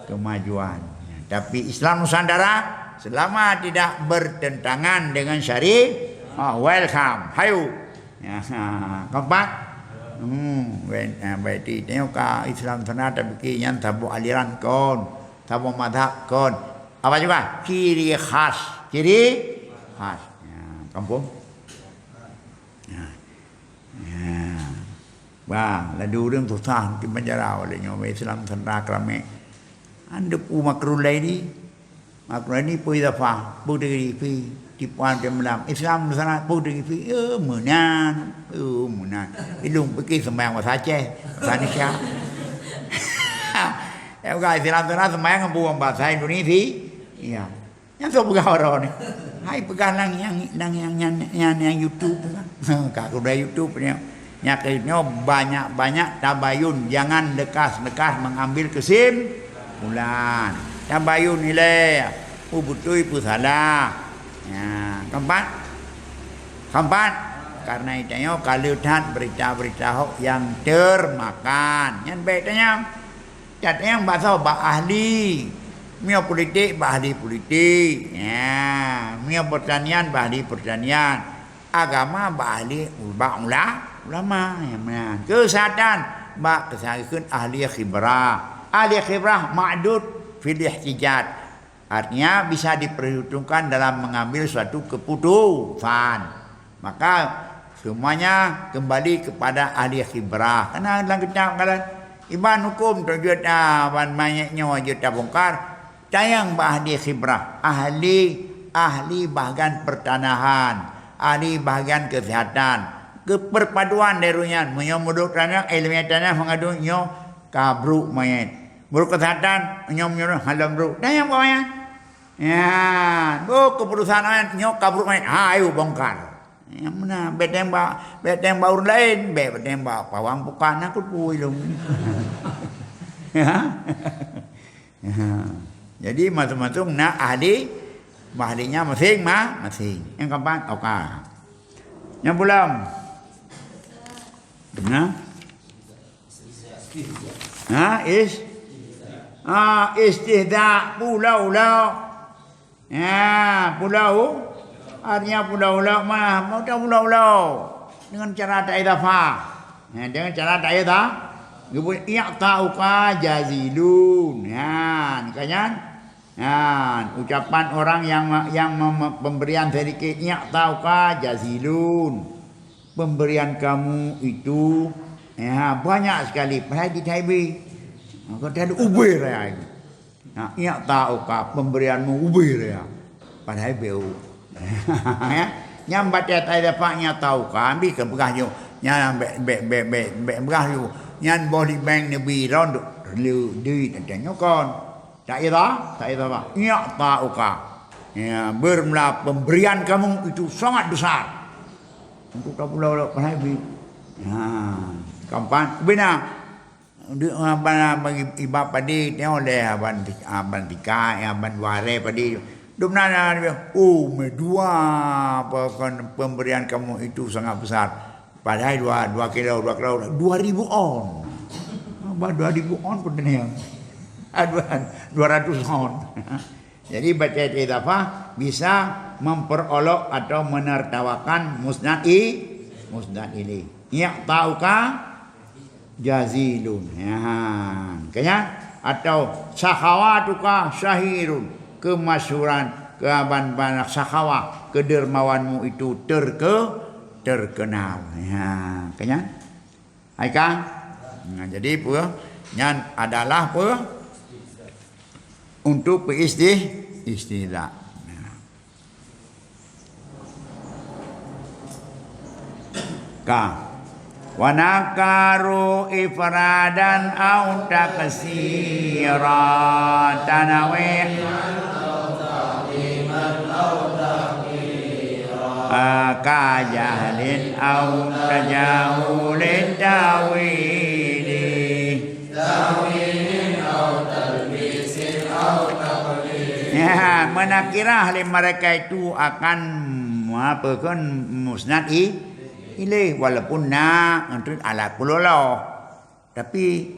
kemajuan. Ya, tapi Islam Nusantara selama tidak bertentangan dengan syari-, ah, welcome. Hayu. Ya, ha, keempat. Hmm, baik, ha, baik, ti, tengok ka Islam sana tapi nyan saboh aliran kon, saboh mazhab kon. Apa juga? Ciri khas. Ciri khas. Ya, kampung. Ya. Ya. Bah, laju ureueng susah di penjara oleh nyoe Islam sana keramik. Anda pu makrul lain ni. Makrul lain ni pu idafah, pu diri pi, tipuan di malam. Islam sana pu diri pi, eh, meunan, eh, meunan. Ilung pikir sembahyang bahasa Aceh, bahasa Indonesia. Ya, bukan Islam sana sembahyang ngon buang bahasa Indonesia. Iya. Nyang soe peugah uroe nyoe? Hai peugah nang nyang, nang nyang, nyang, nyang, nyang YouTube kan. Ka keudeh YouTube nyoe. Nyang keuh nyoe banyak-banyak tabayun, jangan lekas-lekas mengambil kesimpulan. Tabayun ilée, peue beutôi peue salah. Ya, keempat. Keempat, karena itu nyoe ka le that berita-berita hoax yang termakan. Nyan bék tanyong. That nyang bak soe? Bak ahli. Meunyoe politik, bak ahli politik. Ya, meunyoe pertanian, bak ahli pertanian. Agama, bak ahli, bak ula-, ulama. Ya, meunan. Keusehatan, bak keusehatan ahli khibrah. Ahli khibrah ma'dud fil ihtijaj. Artinya bisa diperhitungkan dalam mengambil suatu keputusan. Maka semuanya kembali kepada ahli khibrah. Karena dalam kitab kan, iban hukum tu jeuet, ah, ban manyét nyoe jeuet tabongkar. Tanyong bak ahli khibrah, ahli, ahli bahagian pertanahan, ahli bahagian kesehatan. Ke perpaduan dari nyan, meunyoe meudok tanah, ilmu tanah mengadu nyoe ka brok manyét. Meunurot keusehatan, nyoe meunyoe halom brok. Dan nyang bawah nyan. Ya, oh, keputusan nyoe ka brok manyét. Ha, ayo bongkar. Nyang meunan, bék tembak, bék tembak ureueng laén, bék, bék tembak pawang pukat na kut pui lom. Ya. Ya. Jadi masing-masing na ahli, ahlinya masing-masing. Nyang keempat, oka. Nyang pulang. Nah. Ha, is-, ha, istihza, pula-ula. Ha, pula-u-, artinya pula-ula mah, mau tak pula-ula. Dengan cara ta'idafah. Ha, dengan cara ta'idafah. Geubeuet i'ta'uka jazilun. Ha, ni kan nyan? Nah, ucapan orang yang, yang mem-, pemberian sedikit, i'ta'uka jazilun. Pemberian kamu itu, ya, banyak sekali. Padahai di Taibé. Maka tadi ubé raya ini. Nah, i'ta'uka, pemberianmu ubé raya. Padahai beu. Ya. Nyang baca ta'idafah i'ta'uka, ambi ke peugah nyoe. Nyang bék, bék, bék, bék, bék peugah nyoe. Nyan boh di bank neubi lôn duk le duit nyoe kon. Ta'idha, ta'idha, bah. I'ta'uka. Ya, bermula pemberian kamu itu sangat besar. Untuk tak pula pernah bi. Ha, keempat, bina. Di, ah, bana bagi iba padé tengok leh aban, aban tikai, aban dua hari padé. Dum na, na, oh, meudua apa kan pemberian kamu itu sangat besar. Padahai dua, dua kilo, dua kilo, dua ribu on. Bah dua ribu on pun teuneuk. Ah, dua, dua ratus on. Jadi baca idafah bisa memperolok atau menertawakan musnad i-, musnad ilaih. I'ta'uka jazilun. Ya, kan? Atau sakhawatuka syahirun. Kemasyhuran, keuban-ban sakhawah, kedermawanmu itu terke-, terkenal. Ya, kan? Hai kan? Nah, jadi apa? Nyan adalah apa? Untuk peuistih-, istihza. Nah. Ka. Wa nakaru ifradan au taksira, tanawih. Ah, ka jahlin au tajahulin tawili. Ya, meunakirah lé mereka itu akan, apa kan, musnad i-, ilaih, walaupun na, untuk alat peuloloh. Tapi,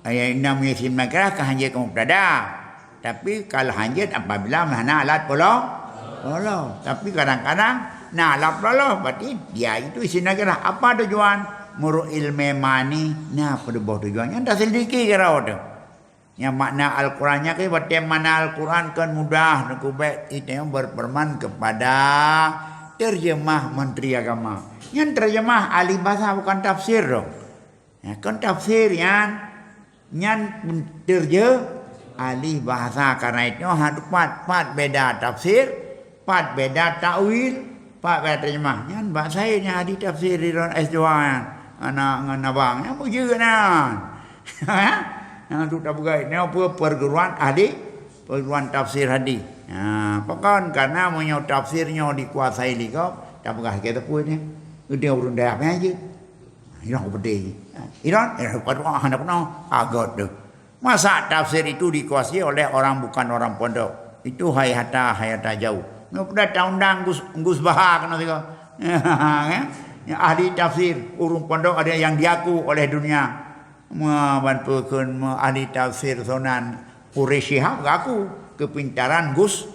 ayat enam isim nakirah ka hanjeuet keu mubtada. Tapi kalau hanjeuet apabila hana alat peulo-, peuloloh. Tapi kadang-kadang na alat peuloloh, berarti dia itu isim nakirah. Apa tujuan? Meurok ilmé mani, na peudeuboh tujuan. Nyang taseulidiki keudroe teuh. Nyang makna Al-Quran nyan keuh, watée makna Al-Quran kan mudah, neukubek itu yang berpedoman kepada terjemah Menteri Agama. Nyan terjemah ahli bahasa, bukan tafsir dong. Ya, kan tafsir nyan, nyan terje ahli bahasa. Karena itu, ha, pat, pat beda tafsir, pat beda takwil, pat beda terjemah. Nyan bak saya nyan ahli tafsir di dalam S dua nyan. Anak ngon abang, nyan beujeuet nyan. Nyan tu tapeugah, nyan apa perguruan ahli, perguruan tafsir hadis. Ha, pakon? Karena meunyoe tafsir nyoe dikuasai lé gob, tapeugah lagée teupeu nyan. Udeh ureuëng dayah meuhan jeuet. Ilôn ku peudeh. Ilôn, eh, hana peunoh, agot tu. Masa tafsir itu dikuasai oleh orang bukan orang pondok. Itu hayata, hayata jauh. Nyoe peue ta undang Gus, Gus Baha keunoe sigoe. Ya, ahli tafsir, ureuëng pondok ada yang diaku oleh dunia. Ma ban peue kheun ma ahli tafsir sonan Quraisy Shihab gaku kepintaran Gus,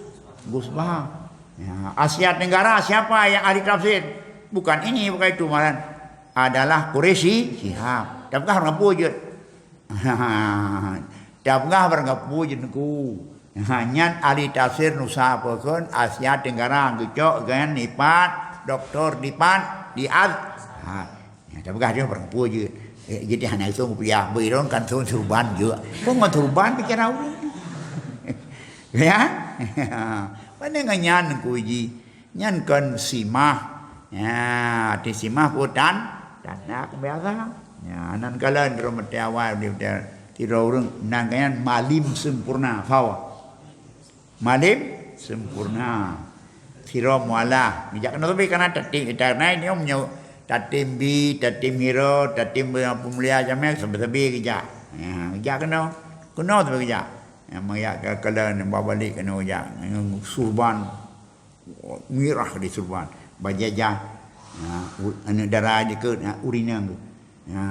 Gus Baha. Ya, Asia Tenggara siapa yang ahli tafsir? Bukan ini, bukan itu, malah adalah Quraisy Shihab. Tapi kan orang pun je. Tapeugah barang gapu je Teungku. Ha, nyan ahli tafsir Nusa Peukon Asia Tenggara geucok ngon dipat, doktor dipat, di Azhar. Ya, tapeugah je barang gapu je. Eh, jadi hana isong kupiah, beuirong kan son surban je. Kok ngon surban bicara ureuëng? Ya? Mana ngon nyan Teungku ji? Nyan kon simah. Ya, arti simah peue tan-, tanda kebiasaan. Ya, nan kalon droe meuti awai di sidroe ureuëng nan nyan malim sempurna, fawa. Malim sempurna. Sidroe mualah. Bijak keunoe sabe kana tatim, karena nyoe meunyoe tatim bi, tatim hiro, tatim peumulia jamé sabe-sabe geujak. Ya, geujak keunoe. Keunoe sabe geujak. Ya, meuyak kalon ba balek keunoe geujak. Ngon surban. Mirah di surban, bajajah. Ha, u-, aneuk dara jikeue, ha, ureuëng inong tu. Ha,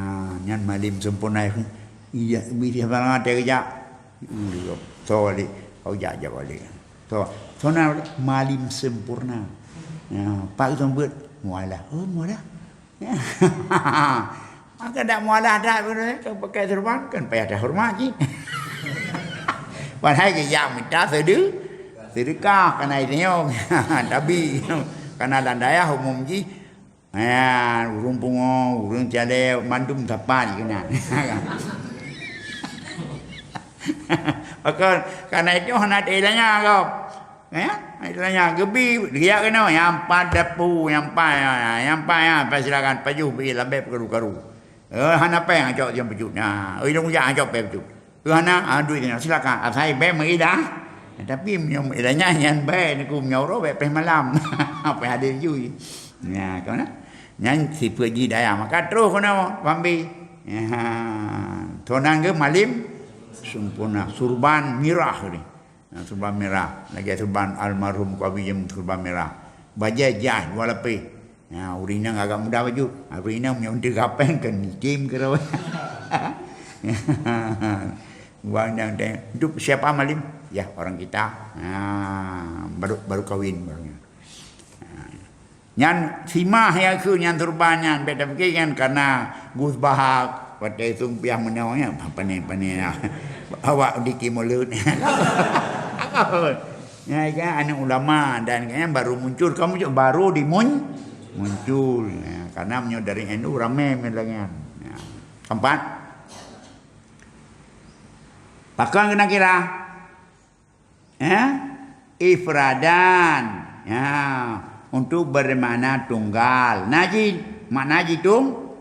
nyan malim sempurna. Iya, bi siapa teuh geujak. Hmm, so balik. Kau jak, jak balik. So, so na malim sempurna. Ha, pak tu buat mualah. Oh, mualah. Maka dak mualah dak beuna, kan pakai serban, kan payah dah hormat ji. Padahai geujak mita sede-, sedekah, kana isenyong. Tapi, kana lam dayah umum ji. Ya, ureuëng pungo, ureuëng calée, mandum sapat ji keunan. Maka, kana itu hana teuilanya kau. Ya, itu nyan geubi, geujak keunoe, nyang pat dapu, nyang pat, nyang pat, ya, pat silakan pajoh bi lambek peukaru-karu. Eh, hana péng cok jam peujeuet. Nah, oi dong jak cok péng peujeuet. Eh, hana, ah, duit nyan silakan. Asai bék meuidah. Tapi meunyoe meuidah nyan, nyan bék Teungku, meunyoe uroe bék péng malam. Apa hadé jui. Nah, kau na? Nyan sifeuet ji dayah. Maka troh keunoe, pambi. Ya, tonan geuh malim sempurna, surban mirah ni. Ha, surban mirah. Lagée surban almarhum Qawi Jem, surban mirah. Bajée jah dua lapéh. Ha, ureuëng inong agak mudah bacut. Ha, ureuëng inong meunyoe untuk gapéng kan mitem keudroe. Ureuëng inong tanya, "Untuk siapa, Malim?" "Ya, orang kita." Ha, baru, baru kawin baru nyan. Nyan simah ya keu nyan turban nyan, bèk tapike nyan karena Gus Bahak, watèe sung piah meunoe nyan, pane-pane ya. Awak diki mulut. Ya, kan, aneuk ulama dan kan baru muncul, kamu juga baru dimun-, muncul. Ya, karena meunyoe dari N U ramé meulayan. Ya. Keempat. Pakon keunan kira? Eh? Ifradan. Ya, untuk bermakna tunggal. Najid, makna jih tung-,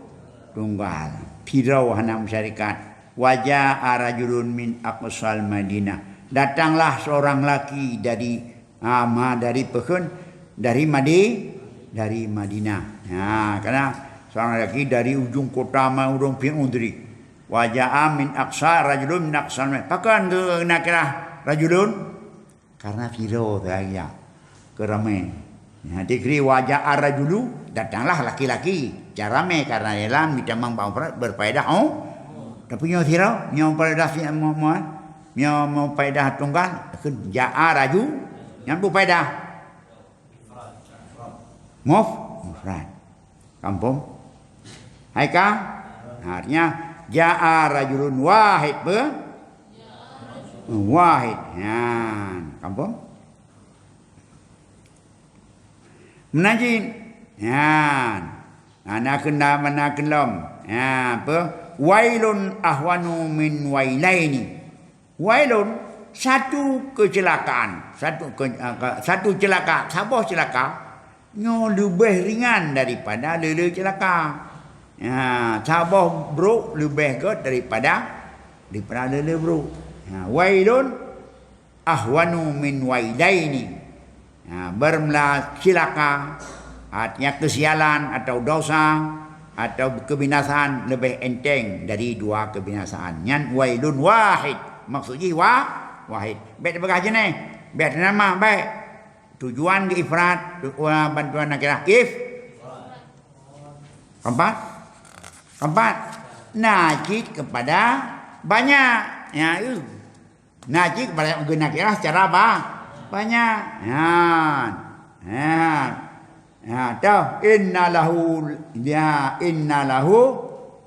tunggal. Sidroe hana musyarikat. Wa jaa rajulun min aqsal Madinah. Datanglah seorang laki dari, ah, ma-, dari peue kheun, dari Madi-, dari Madinah. Ha, karena seorang laki dari ujung kota ma-, ureueng piôh udri. Wa jaa min aqsa rajulun min aqsal Madinah. Pakon keunan kira rajulun? Karena sidroe saja. Keu ramé. Nyan dikri wa jaa rajulu, datanglah laki-laki. Cara ramé karena dalam ditamong bak mufrad berfaedah, oh. Tapi nyoe sidroe, nyoe faedah si mo-, mo-, nyoe mo-, faedah tunggal, kheun jaa raju, nyan peufaedah. Muf-, mufrad. Kampung. Hai ka? Artinya, jaa rajulun wahid, peue? Wahid. Nyan, kampung. Meunajin. Nyan. Mana kena, mana kelom. Nyan, apa? Wailun ahwanu min wailaini. Wailun, satu kecelakaan, satu ke-, eh, ke-, satu celaka, saboh celaka, nyoe leubeh ringan daripada lé-lé celaka. Ya, saboh brok leubeh göt daripada, daripada lé-lé brok. Ya, wailun ahwanu min wailaini. Ha, bermula cilaka, artinya kesialan atau dosa atau kebinasaan lebih enteng dari dua kebinasaan. Nyan wailun wahid. Maksud jih wa-, wahid. Bèk tapeugah jeunèh. Bèk nama, bèk. Tujuan geu ifrad, tu-, wa-, bantuan nakirah. If. Keempat. Keempat. Najid kepada banyak. Ya, uh. Najid kepada geu nakirah secara ba-, banyak. Nyan. Nyan. Ha, toh, inna lahu, ya, inna lahu,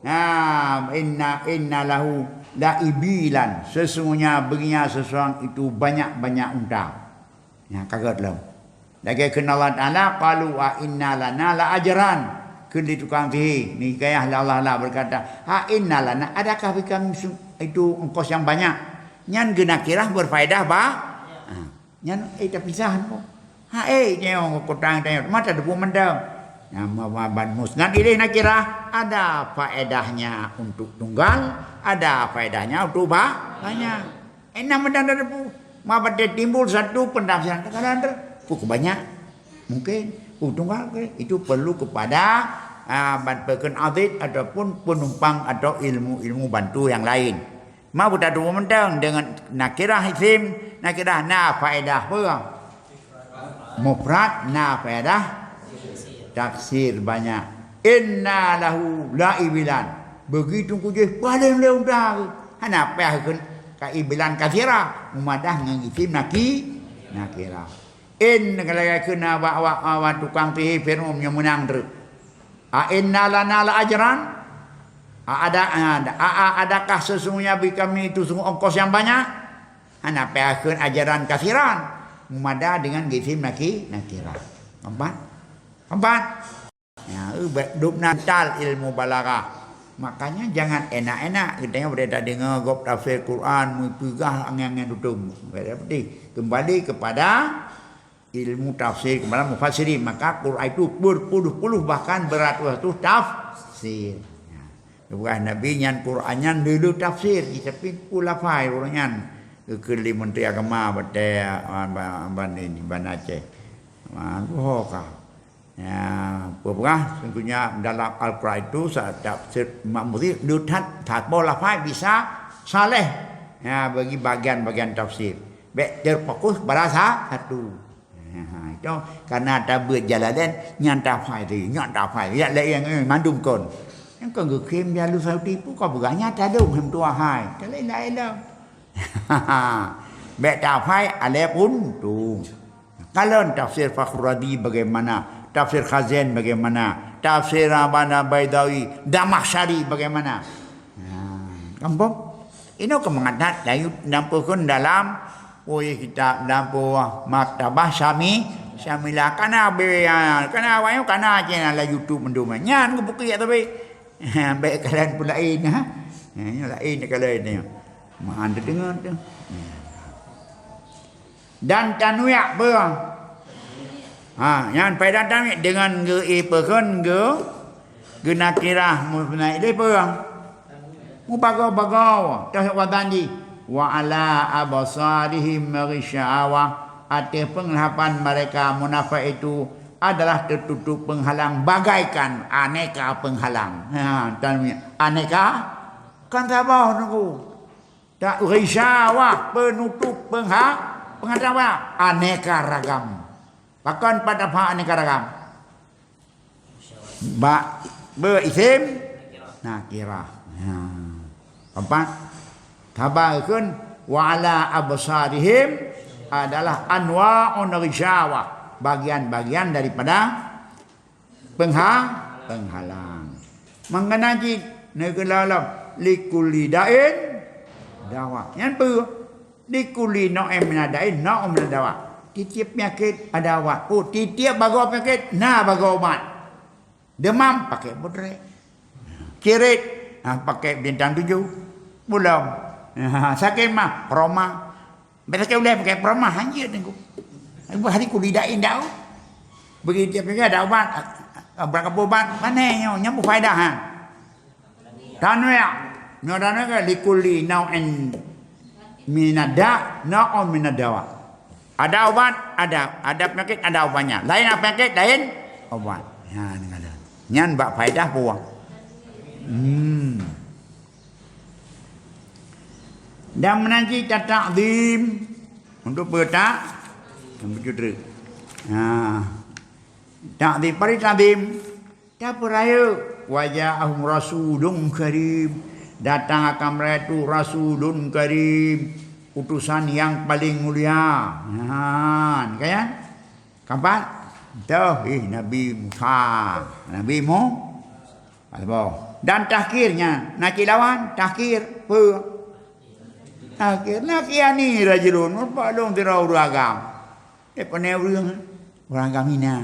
ha, inna, inna lahu la ibilan. Sesungguhnya baginya seseorang itu banyak-banyak unta. Ya, ka göt lom. Lagèe kheun Allah Taala, qalu a inna lana la ajran. Kheun lé tukang sihé, nihkayah lé Allah lah berkata, a inna lana, adakah bagi kami su-, itu ongkos yang banyak? Nyan geu nakirah berfaedah ba-, ha. Nyan, eh, tapisah nyoe. Ha, eh, nyoe kutang tanyoe, mata debu mantong. Nyan ma-, ma-, ban musnad ileh nakirah, ada faedahnya untuk tunggal, ada faedahnya untuk ba-, banyak. Eh, na mantong ada debu. Ma batèe timbul satu pentafsiran, kadang-kadang ter-, oh, banyak. Mungkin, oh, tunggal ke? Itu perlu kepada, ah, ban peukheun adit ataupun penumpang atau ilmu-ilmu bantu yang lain. Ma buta dua mantong deungon nakirah isim, nakirah na faedah peue? Mufrad na faedah taksir banyak. Inna lahu la ibilan. Begitu kujih paléng lé unta. Hana payah kheun ka ibilan katsira. Mumadah ngon isim naki-, nakirah. In lagèe kheun awak, awak, awak tukang sihé Firaun nyang meunang treuk. A inna lana la ajran? A ada, a, a, a, adakah sesungguhnya bagi kami itu sungguh ongkos yang banyak? Hana payah kheun ajaran kasiran. Mumada dengan isim naki-, nakirah. Keempat? Keempat? Ya, eh, ba-, dub nan tal ilmu balaghah. Makanya jangan enak-enak geutanyoe beude tadeungoe gob tafsir Quran, meupeugah angén-angén tutom. Beda pedih. Kembali kepada ilmu tafsir, kepada mufassirin. Maka Quran itu berpuluh-puluh, bahkan beratus-ratus tafsir. Ya. Bukan Nabi nyan Quran nyan dulu tafsir, tapi pun lafai ureueng nyan. Keu menteri agama batèe, ah, ba-, ban ini, ban Aceh. Ah, goh ka. Ya, peugah, tentunya dalam Al-Quran itu sa-, tafsir Imam Musi, leutat saboh lafai bisa saleh. Ya, bagi bagian-bagian tafsir. Bèk terfokus kepada sa-, satu. Ha, itu karena tabeuet Jalalain, nyan tafai tadi, nyan tafai. Ya, laén, eh, mandum kon. Nyang kon geukhém jalu sauti pun kau peugah nyan tadong hem tuah hai. Ka laén-laén dah. Bèk tafai alèh pun tu. Kalon tafsir Fakhur Razi bagaimana Tafsir Khazin bagaimana? Tafsir Rabbana Baidawi, Damakhsyari bagaimana? Nah, gampang. Inoe keu mangat that, layu nampeukon dalam, oh, kitab, dalam buah Maktabah Syami, Syamilah. Kana be, ya, kana awaknyoe kana je na lam YouTube mandum. Nyan geupeukiek tapi. Bèk kalon peulaén, ha? Nyan laén kalon nyoe. Meuhan teudeungoe tu. Dan tanwin peue? Ha, nyan faedah tanwin deungon geu-, i peukon geu-, geunakirah musnad ilaihi peue? Mubagoe-bagoe, toh wazan jih. Wa ala absarihim ghishawah. Ateueh peunglapan mereka munafik itu adalah teututup peunghalang bagaikan aneka peunghalang. Ha, tanwin. Aneka kan saboh nunggu. Tak, ghishawah, penutup pengha-, penghalang, aneka ragam. Pakon pat apha aneka ragam? Ba, be isim nakirah. Ha. Keempat, khabar kheun, wa ala absarihim adalah anwa'un ghishawah, bagian-bagian daripada pengha-, penghalang. Mangkana cit neukeulom likulli da'in dawa. Nyan peue? Likulli nau'in minad da'in nau'un minad dawa. Tiep-tiep peunyakét ada ubat. Oh, tiep-tiep bagoe peunyakét na bagoe ubat. Demam, pakai bodrek. Kirit, ha, pakai bintang tujuh. Bulom. Ha, sakét mah, roma. Biasa ke ulèe pakai peurama hanjeuet Teungku. Ibu hari kulidain dah. Bagi tiap minggu ada ubat, berapa ubat? Mana nyoe? Nyang berfaedah, ha? Tanwin. Nyoe tanwin ke likulli nau'in minada, nau'un minadawa. Ada ubat, ada. Ada penyakit, ada ubatnya. Lain penyakit, lain ubat. Ha, ni ada. Nyan bak faedah puang. Hmm. Dan meunan cit tatakzim untuk peutak dan peucudruk. Ha. Takzim, pari takzim. Tapeurayeuk, wa ja'ahum rasulun karim. Datang akan mereka itu rasulun karim, utusan yang paling mulia. Nah, kan? Keempat, toh, eh, Nabi Musa. Nabi Mu-, Albo. Dan tahkirnya, na cit lawan, tahkir, peue? Tahkir, na kiani rajulun, meupalong sidroe ureueng agam. Eh, pane ureueng, ureueng agam hina.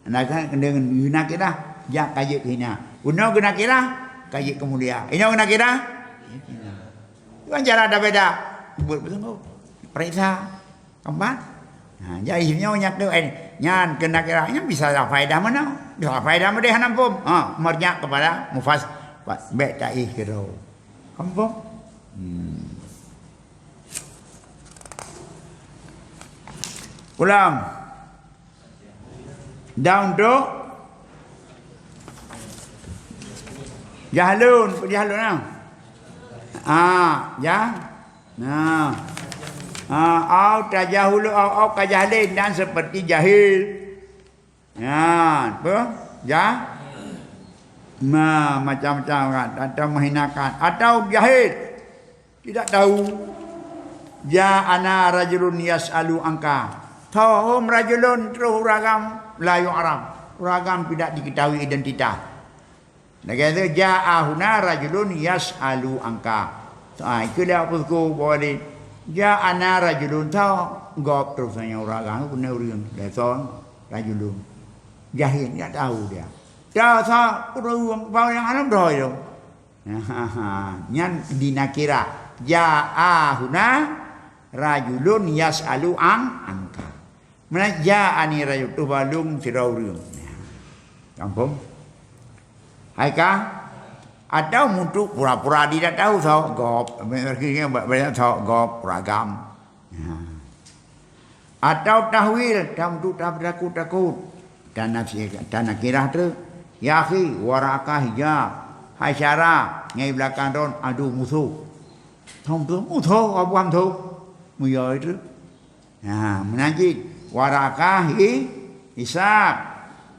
Na kan, keuneuk geunakirah, jak ka jeuet keu hina. Unoe geunakirah, ka jeuet keu mulia. Inoe geunakirah, kan cara dah beda. Buet beutôi. Peuriksa. Keempat. Ha, jadi nyoe nyak tu, eh, nyan keunak kira, nyan bisa lah faedah mana? Bisa faedah mana hana pun. Ha, merjak kepada mufas, bèk taih kiro. Kampung. Hmm. Ulang. Dan untuk jahlun, jahlun ah. Ah, ya. Nah. Ah, au tajahulu au, au kajahlin dan seperti jahil. Ya, apa? Ya. Ma, macam-macam kan, atau menghinakan atau jahil. Tidak tahu. Ja'ana rajulun yas'alu anka. Thahum rajulun terus uragam la yu'raf. Uragam tidak diketahui identitas. Lagèe tu, ja'ahuna rajulun yas'alu anka. Ah, ikeu dah aku suku bawa di. Ja'ana rajulun tho. Gob terus tanya uragam, kena ureueng. Dah tho, rajulun. Jahil, tidak tahu dia. Dah tho, ureueng bawang alam dah itu. Nyan dinakirah. Ja'ahuna rajulun yas'alu an anka. Meunan ja'ani rajulun, tubalong sidroe ureueng. Kampung. Hai ka? Atau untuk pura-pura tidak tahu, sok gob. Banyak sok gob, ragam. Nah. Atau tahwil, tam tu tak takut-takut. Tanah, tanah kirah tu. Ya akhi, waraka hijab. Hai syara, ngai belakang ron, aduh musuh. Thong tu, musuh, abuam tu. Muya itu. Nah, meunan cit. Waraka hi, hisab.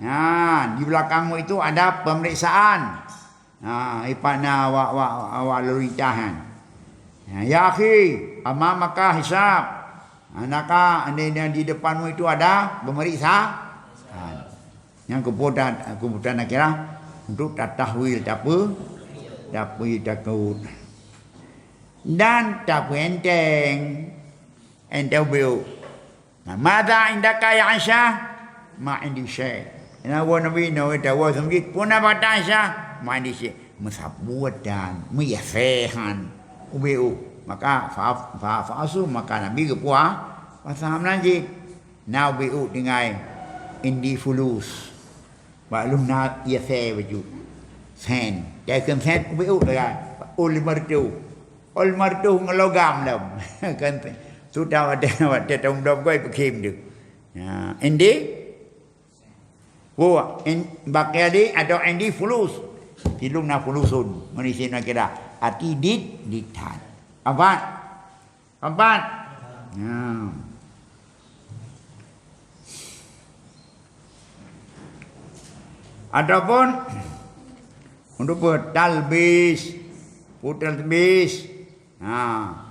Nah, di belakangmu itu ada pemeriksaan. Ha, ipat na awak, awak, awak lalu lintas nyan. Ha, ya akhi, amamaka hisab. Anaka, andai di depanmu itu ada pemeriksa-, ha. Nyang keuputan, keuputan akhirah untuk tatahwil, tape-, tapeutakeut. Dan tapeuenteng, enteng ubeuek. Nah, "Madza indaka ya Aisyah?" "Ma indi syai'." Nah, wa Nabi, nah, wa Nabi, "Peue na bak Aisyah?" "Ma indi syai'." Meusabuet dan meuyasé han ubeuek. Maka fa, fa, fa asu, maka Nabi geupuasa, puasa meunajih. Na ubeuek tinggai indi fulus. Bak lôn na yasé bacut. Sen. Dia kheun sen ubeuek lagèe. Ol martu. Ol martu ngon logam lom. Kan sudah watèe, watèe taum dom goi peukhém tu. Ya, indi. Wa, in, bak yadi atau indi fulus. Di lôn na fulusun. Meunisi na kira. Arti dit, dit that. Apa? Empat. Ya. Ataupun untuk peue? Talbis. Peue talbis? Ha,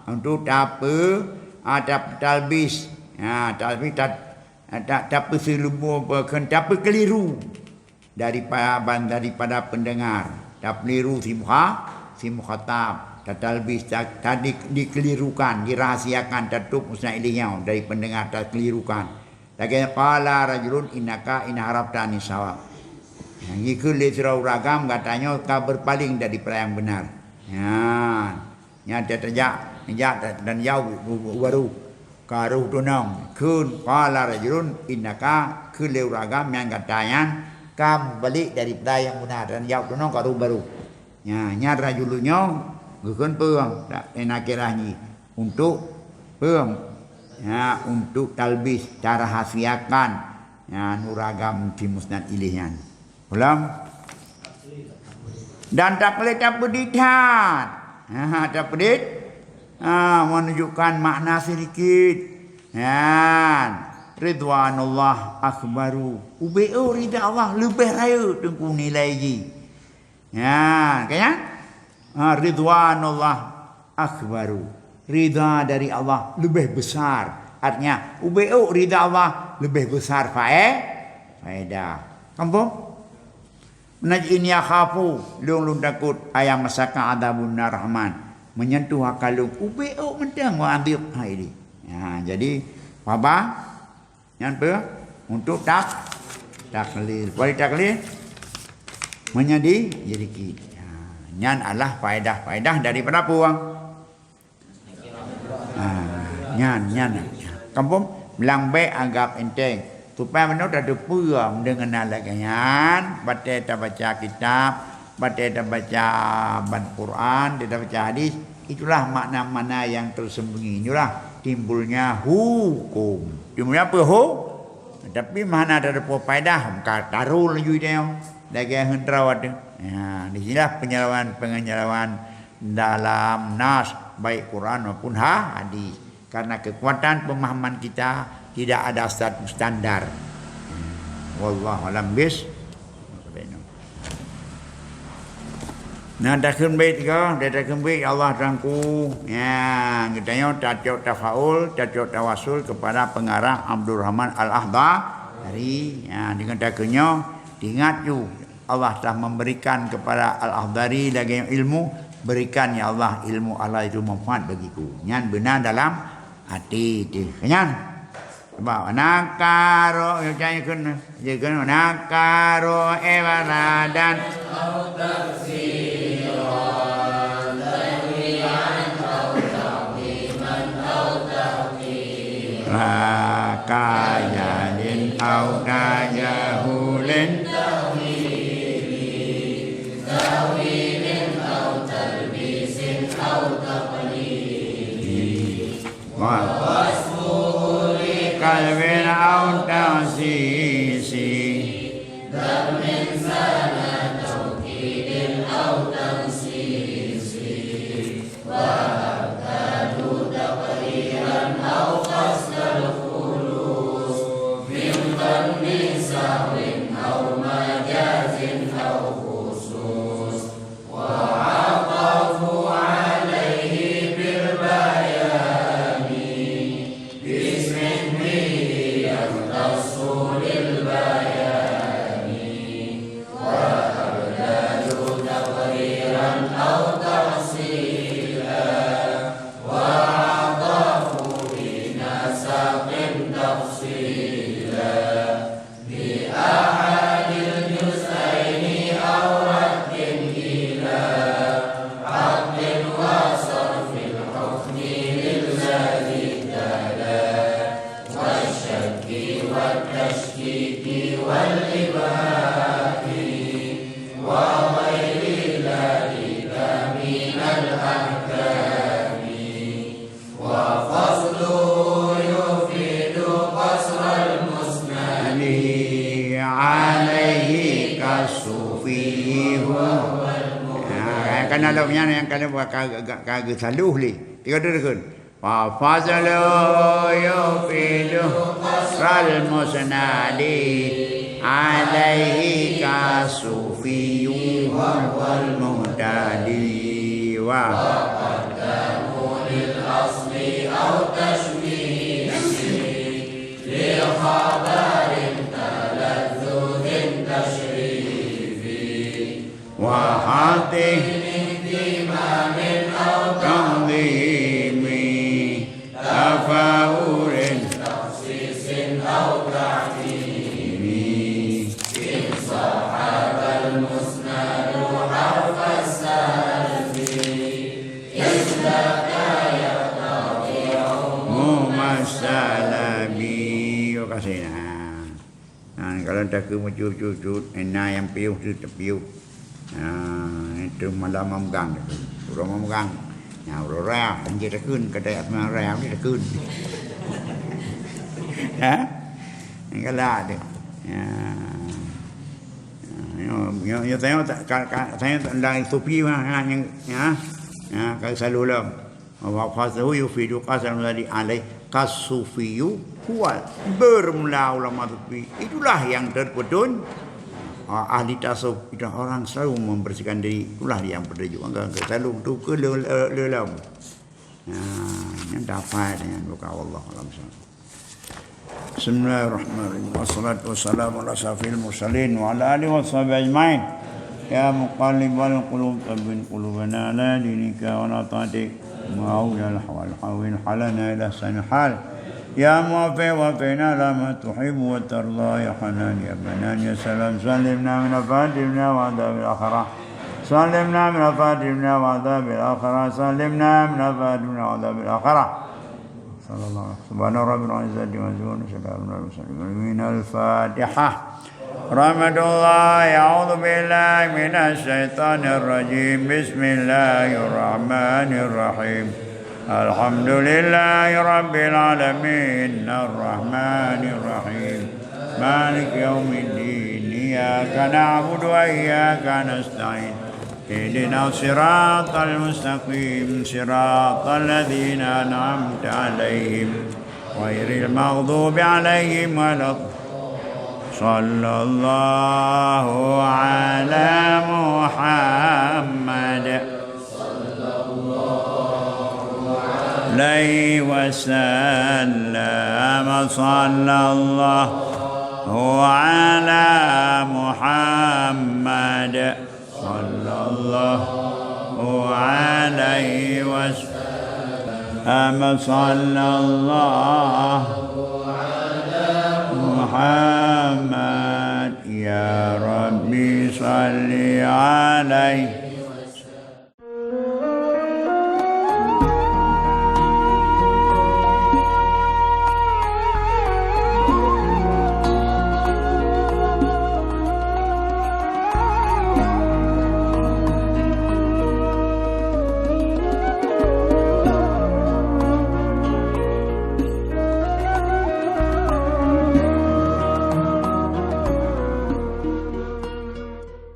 untuk tape-, ha, tap-, talbis. Ha, talbis ta-, ta-, tapeuseulubu-, pe-, kheun tapeukeliru. Daripada, daripada pendengar. Tapeuliru simukha-, simukhatab. Tatalbis, ta-, ta-, di-, dikelirukan, dirahasiakan, tatôb musnad ilaihi nyoe dari pendengar takelirukan. Lagèe qala rajulun innaka inharafta anis shawab. Nyang jikheun lé sidroe ureueng agam, gata nyoe ka berpaling daripada yang benar. Nyan. Nyan tajak, jak dan jauh u-, u-, u baru. Ka rôh tunong. Kheun, qala rajulun innaka, kheun lé ureueng agam nyang gata nyan ka meubalek daripada nyang beuna dan jauh tunong ka rôh baru. Nya, nyan rajulun nyoe geukheun peue? Nakirah nyan untuk peue? Ya, untuk talbis, tarahasiakan. Nya, ureueng agam di musnad ilaihi nyan. Ulang. Dan taklid tapeudit that. Ha, tapeudit. Ha, menunjukkan makna sedikit. Nyan. Ridwanullah akbaru. Ubeuek rida Allah leubeh rayeuk teungku nilai jih. Nyan, kan nyan? Ha, ridwanullah akbaru. Ridha dari Allah leubeh besar. Artinya, ubeuek rida Allah leubeh besar fae-, faedah. Kampung? Meunan jih inni akhafu, lôn, lôn takot, an yamassaka adzabun minar rahman. Menyentuh akan lôn, ubeuek mantong wa adzab hai di. Ha, jadi, paham? Nyan peue? Untuk tak-, taklid. Wali taklid? Meunyo di, jadi ki. Ha, nyan adalah faedah-faedah daripada puang. Ha, nyan, nyan. Kampung, blang bèk anggap enteng. Supaya meunoe tateupeue deungon lagèe nyan, batèe tabaca kitab, batèe tabaca ban Quran, tabaca hadis, itulah makna-makna yang tersembunyi. Itulah timbulnya hukum. Timbulnya apa? Hu-, tapi mana ada peue faedah, ka taru laju dia. Lagèe henteu rawat tu. Ya, di sinilah penyalawan, penyalawan dalam nas, baik Quran maupun ha-, hadis. Karena kekuatan pemahaman kita tidak ada stat-, standar. Wallahu alam bis-, Nah, takheun bait ka, takheun bait, ya Allah Tuhanku. Ya, geutanyoe tacok tafaul, tacok tawasul kepada pengarang Abdurrahman Al-Akhdari. Ya, dengan takheun nyoe, ingat ju, Allah telah memberikan kepada Al-Akhdari lagèe ilmu, berikan ya Allah ilmu Allah itu manfaat bagiku. Nyan beuna dalam até teuh. Nyan. Sebab nakaro, ya, jangan kena, jangan kena, nakaro ibaradan. Rakayalin au tajahulin. Wa wasfuhu li kalbin au taksisi. تفصيلا بأحد الجزئين أو رد إلى عقل وصرف الحكم للذي تلا والشك والتشكيك والإبهام وغير ذلك من الأحكام. وفصله يفيد قصر المسند عليه كالصوفي هو. Ha, kan ada nyan nyang kena buat ka, ka, ka geusalah lé. Tiga tu kan. Wa fadluhu yufidu qasral musnadi alaihi kasufiyyu wa huwal muhtadi. Wa qaddamu lil asli aw tashmisi li khabarin talazzuzin tashrifi. Wa hatih ta'dhimin aw ta'zimi, tafa'ulin takhsisin aw ta'mimi. In sahabal musnadu harfas salbi, izdaka yaqtadi umumas salabi. Terima kasih. Nah. Ha, kalau takheun meucut-cut, na nyang piôh tu tapiôh. Ha, itu malam memegang. Uroe memegang. Nya uroe raya, kan dia takheun, kata yak pernah raya, dia takheun. Ha? Galak dia. Ya. Ya, ya, ya, tengok tak, ka, ka, tengok tak, ndang sufi mah, ha, yang, ya. Ya, kalau selalu lah. Wa fadluhu yufidu qasran alladhi alaih kasufiyyu huwa, bermula ulama sufi. Itulah yang terpedun, ah, ahli tasawuf. Itu orang selalu membersihkan diri. Itulah yang petunjuk. Enggak, enggak selalu tu ke le-, le-, lelam. Nah, yang dapat dengan buka Allah alam sana. Bismillahirrahmanirrahim. Wassalatu wassalamu ala asyrafil mursalin wa ala alihi wa sahbihi ajmain. Ya muqallibal qulub, tsabbit qulubana ala dinika wa ala ta'atik. Wa hawwin halana ila ahsanil hal. Ya muwaffiq, waffiqna ala ma tuhibbu wa tarda. Ya Hannan, ya Mannan, ya Salam, salimna min afatil dunya wa adzabil akhirah. Salimna min afatil dunya wa adzabil akhirah. Salimna min afatil dunya wa adzabil akhirah. Sallallahu. Subhana rabbika rabbil izzati amma yasifun. Salamun alal mursalin. Al-Fatihah. Rahmatullah. A'udzu billahi minasy syaithanir rajim. Bismillahirrahmanirrahim. Alhamdulillahi rabbil alamin. Arrahmanirrahim. Maliki yaumiddin. Iyyaka na'budu wa iyyaka nasta'in. اهدنا الصراط المستقيم، صراط الذين أنعمت عليهم، غير المغضوب عليهم ولا الض-، صلى الله على محمد عليه وسلم، صلى الله على محمد. صلى الله عليه وسلم. صلى الله على محمد. يا ربي صل عليه.